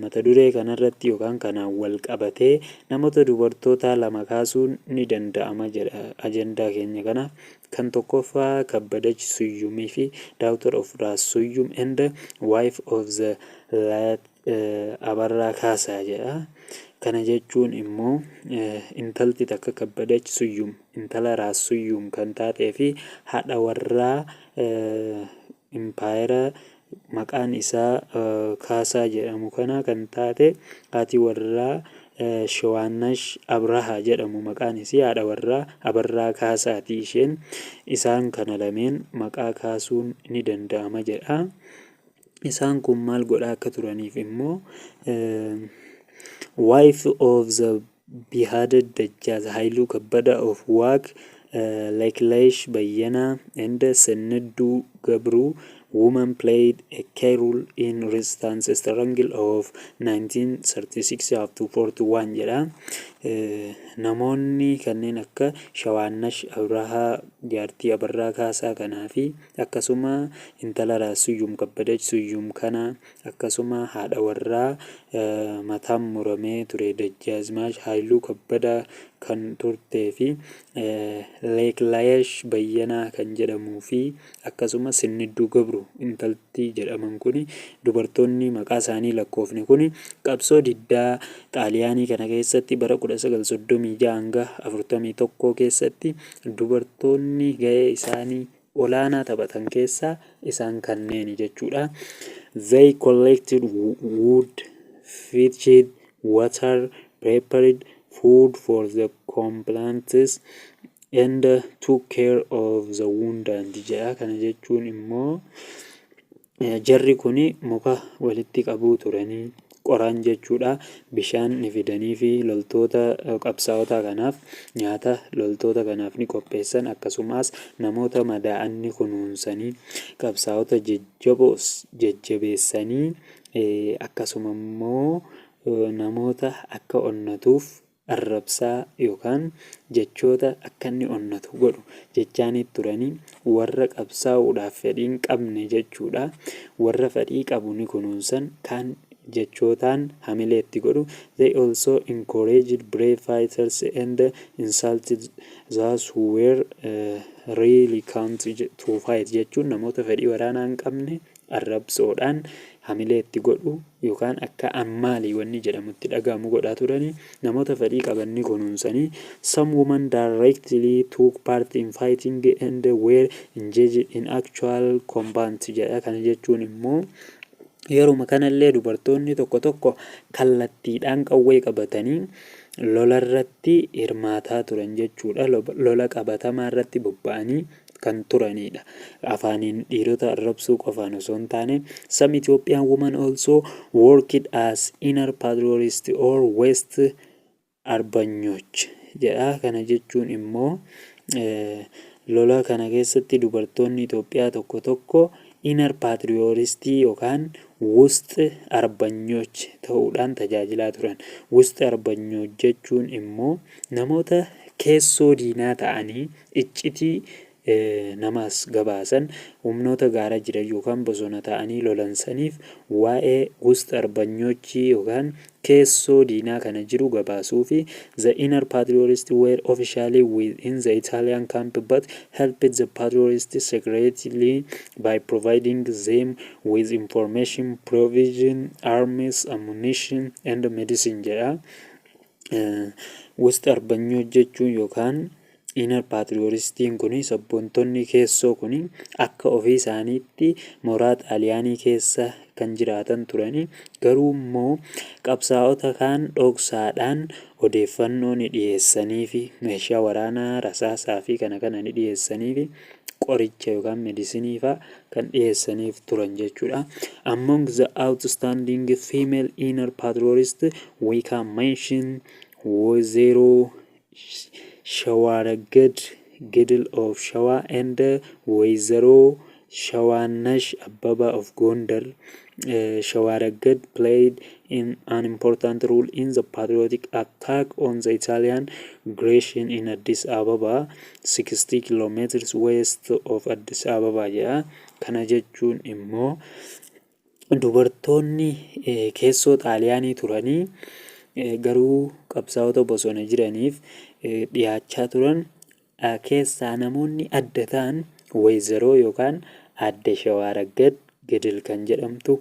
Mata duree kanarratti yookaan kanaan wal qabatee namoota dubartoota lama kaasuun ni danda'ama jedha ajandaa keenya kanaaf. Kan tokkoffaa Kabbadach Suyyumii fi daughter of Ras Suyyum and wife of the late Abarraa Kaasaa jedha. Kana jechuun immoo intalti takka Kabbadach Suyyum intala Raas Suyyum kan taatee fi haadha warraa impaayera maqaan isaa Kaasaa jedhamu kana kan taate, haati warraa Shawaannash Abrahaa jedhamu maqaan isii, haadha warraa Abarraa Kaasaati isheen. Isaan kana lameen maqaa kaasuun ni danda'ama jedha. Isaan kun maal godhaa akka turaniif immoo, wife of the beheaded Dajjaaz Haayiluu Kabbada of Waag, Lekilesh Bayyanaa and Sennedduu Gabruu women played a key role in resistance struggle of 1936 up to 41 jedha. Namoonni kanneen akka Shawaannash Abrahaa jaartii Abarraa Kaasaa kanaa fi akkasuma intala Raas Suyyum Kabbadach Suyyum kana, akkasuma haadha warraa mataan muramee ture Dajjaazmaach Haayiluu Kabbadaa kan turtee fi Leeklayesh Bayyanaa kan jedhamuu fi akkasuma Sinnidduu Gabru intalti jedhaman kuni, dubartoonni maqaa isaanii lakkoofne kuni, qabsoo diddaa Xaaliyaanii kana keessatti bara 1936 hanga 41 keessatti dubartoonni ga'ee isaanii olaanaa taphatan keessaa isaan kanneeni jechuudha. They collected wood, fetched water, prepared food for the combatants and took care of the wounded jedha. Kana jechuun immoo jarri kuni muka walitti qabuu turanii, qoraan jechuudha. Bishaan ni fidanii fi loltoota qabsaa'ota kanaaf nyaata loltoota kanaaf ni qopheessan, akkasumas namoota madaa'an ni kunuunsanii, qabsaa'ota jajjaboos jajjabeessanii, akkasuma immoo namoota akka onnatuuf arrabsaa yookaan jechoota akka inni onnatu godhu jechaanii turanii, warra qabsaa'uudhaaf fedhii hin qabne jechuudha. Warra fedhii qabu ni kunuunsan, kaan jechootaan hamilee itti godhu. They also encouraged brave fighters and insulted those who were reluctant to fight jechuun namoota fedhii waraanaa hin qabne arrabsoodhaan hamilee itti godhu yookaan akka ammaalii wanni jedhamutti dhagahamu godhaa turanii, namoota fedhii qaban ni kunuunsanii. Some women directly took part in fighting and were engaged in actual combat jedha. Kana jechuun immoo yeruma kanallee dubartoonni tokko tokko kallattiidhaan qawwee qabatanii lolarratti hirmaataa turan jechuudha. Lola qabatamaa irratti bobba'anii kan turanidha. Afaaniin dhiirota arrabsuu qofaan osoo hin taane. Some Ethiopian women also worked as inner patriotist or ውስጥ አርበኞች jedha. Kana jechuun immoo lola kana keessatti dubartoonni Itoophiyaa tokko tokko inner patriotistii yookaan ውስጥ አርበኞች ta'uudhaan tajaajilaa turan. ውስጥ አርበኞች jechuun immoo namoota keessoo diinaa ta'anii iccitii namaas gabaasan, humnoota gaara jiran yookaan bosona ta'anii lolan saniif waa'ee ውስጥ አርበኞች yookaan keessoo diinaa kana jiru gabaasuu fi. The inner patriotists were officially within the Italian camp but helped the patriotists secretly by providing them with information, provision, arms, ammunition and medicine jedha. ውስጥ አርበኞች jechuun yookaan inner patriotistiin kuni, sabboontonni keessoo kuni, akka ofii isaaniitti mooraa Xaaliyaanii keessa kan jiraatan turani, garuu immoo qabsaa'ota kaan dhoksaadhaan odeeffannoo ni dhiyeessanii fi meeshaa waraanaa, rasaasaa fi kana kana ni dhiyeessanii fi qoricha yookaan medicinii faa kan dhiyeessaniif turan jechuudha. Among the outstanding female inner patriotists, we can mention Woizero Shawaaragad Gedil of Shawa and Weyzero Shawaannash Abbaba of Gondar, Shawaaraggad played in an important role in the patriotic attack on the Italian aggression in Addis Ababa, 60 kilometers west of Addis Ababa jedha. Kana jechuun immoo dubartoonni keessoo Xaaliyaanii turanii garuu qabsaa'ota bosona jiraniif dhiyaachaa turan keessaa namoonni adda ta'an Wayzaroo yookaan Aadde Shawaaraggad Gedil kan jedhamtu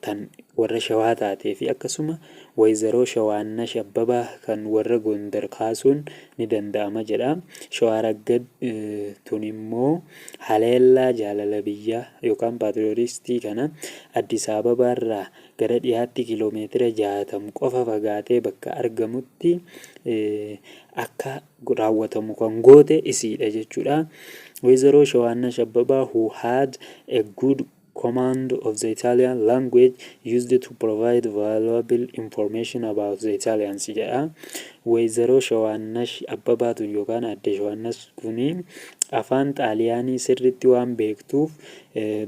tan warra Shawaa taatee fi akkasuma Wayzaroo Shawaannash Abbabaa kan warra Gondar kaasuun ni danda'ama jedha. Shawaaraggad tun immoo haleellaa jaalala biyyaa yookaan paatriotistii kana Addis Ababaarraa gara dhiyaatti kiiloomeetira 60 qofa fagaatee bakka argamutti akka raawwatamu kan goote isiidha jechuudha. Wayzaroo Shawaannash Abbabaa, who had a good command of the Italian language, used to provide valuable information about the Italians jedha. Wayzaroo Shawaannash Abbabaa tun yookaan Aadde Shawaannash kuni afaan Xaaliyaanii sirriitti waan beektuuf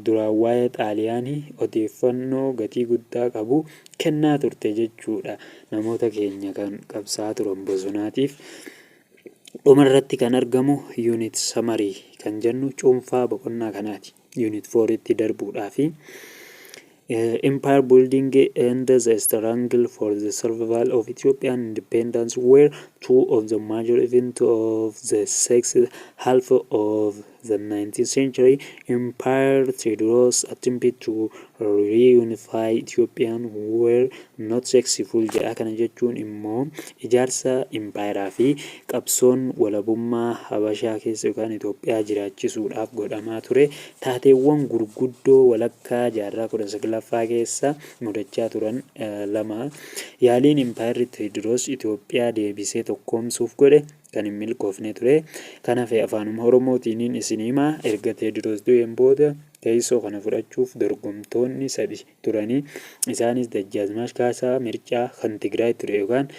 duraan waa'ee Xaaliyaanii odeeffannoo gatii guddaa qabu kennaa turte jechuudha. Namoota keenya kan qabsaa'aa turan bosonaatiif. Dhumarratti kan argamu unit summary kan jennu cuunfaa boqonnaa kanaati. Unit 4tti darbuudhaafi. Empire building and the struggle for the survival of Ethiopian independence were two of the major events of the second half of the 19th century. Emperor Tewodros' attempt to reunify Ethiopian were not successful jedha. Kana jechuun immoo ijaarsa impaayeraa fi qabsoon walabummaa Habashaa keessa yookaan Itoophiyaa jiraachisuudhaaf godhamaa ture taateewwan gurguddoo walakkaa jaarraa 19ffaa keessa mudachaa turan lama. Yaaliin impaayerri Teewodiroos Itoophiyaa deebisee tokkoomsuuf godhe kan hin milkoofne ture. Kan hafe afaanuma Oromootiiniin isin himaa. Erga Teewodiroos du'een booda teessoo kana fudhachuuf dorgomtoonni sadi turanii. Isaanis Dajjaazmaash Kaasaa Mircaa kan Tigraay ture yookaan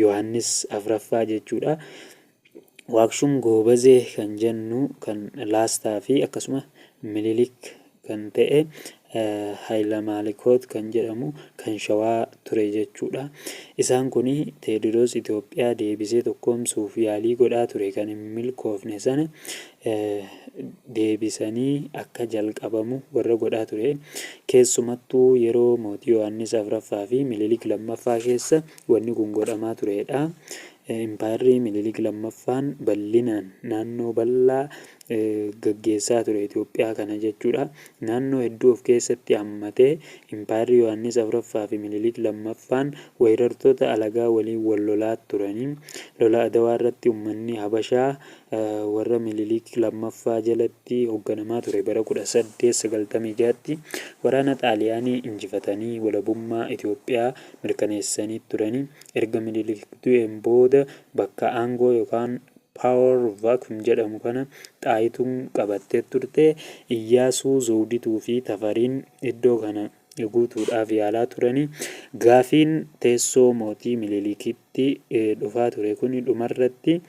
Yohaannis Afraffaa jechuudha. Waaqshum Goobazee kan jennu kan Laastaa fi akkasuma Mililik kan ta'e Hayilamaalikoot kan jedhamu kan Shawaa ture jechuudha. Isaan kun Teewodiroos Itoophiyaa deebisee tokkoomsuuf yaalii godhaa ture kan hin milkoofne sana deebisanii akka jalqabamu warra godhaa ture. Keessumattuu yeroo mootii Yohaannis Afraffaa fi Mililik Lammaffaa keessa wanni kun godhamaa turedha. Impaayerri Mililik Lammaffaan bal'inaan naannoo bal'aa gaggeessaa ture Itoophiyaa kana jechuudha. Naannoo hedduu of keessatti hammatee impaayerri Yohaannis Afraffaa fi Mililik Lammaffaan weerartoota alagaa waliin wal lolaa turanii. Lola Adawaa irratti uummanni Habashaa warra Mililik Lammaffaa jalatti hoogganamaa ture bara 1896tti waraana Xaaliyaanii injifatanii walabummaa Itoophiyaa mirkaneessanii turanii. Erga Mililik du'een booda bakka aangoo yookaan power vacuum jedhamu kana Xaayituun qabattee turte. Iyyaasuu, Zawudituu fi Tafariin iddoo kana guutuudhaaf yaalaa turanii. Gaafiin teessoo mootii Mililikitti dhufaa ture kun dhumarratti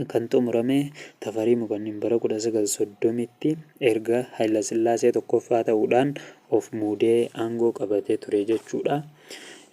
kan xumurame Tafarii Mokonnin bara 1930tti erga Hayilasillaasee Tokkoffaa ta'uudhaan of muudee aangoo qabatee ture jechuudha.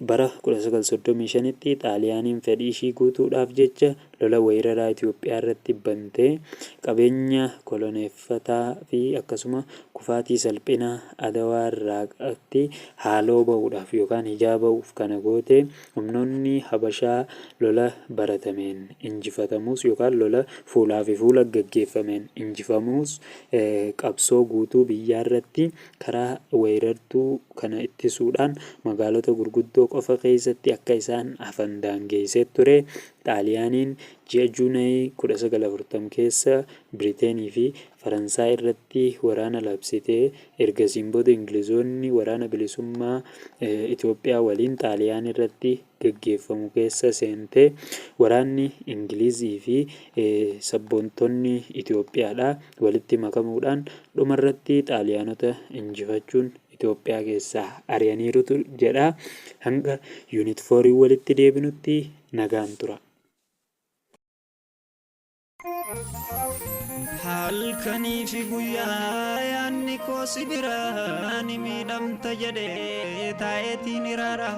Bara 1935tti Xaaliyaaniin fedhii ishii guutuudhaaf jecha lola weeraraa Itoophiyaa irratti bantee qabeenya koloneeffataa fi akkasuma kufaatii salphina Adawaa irraatti haaloo ba'uudhaaf yookaan hijaa ba'uuf kana goote. Humnoonni Habashaa lola baratameen injifatamus yookaan lola fuulaa fi fuula gaggeeffameen injifamus, qabsoo guutuu biyyaa irratti karaa weerartuu kana ittisuudhaan magaalota gurguddoo qofa keessatti akka isaan hafan daangeessee ture. Xaaliyaaniin ji'a Juunay 1940 keessa Biriteenii fi Faransaay irratti waraana labsitee ergasiin booda Ingilizoonni waraana bilisummaa Itoophiyaa waliin Xaaliyaan irratti gaggeeffamu keessa seente. Waraanni Ingilizii fi sabboontonni Itoophiyaadha walitti makamuudhaan dhumarratti Xaaliyaanota injifachuun Itoophiyaa keessaa ari'aniirutu jedha. Hanga unit 4 walitti deebinutti nagaan tura. Halkanii fi guyyaa yaanni koo si bira, ni miidhamta jedhee taa'eetiin iraara.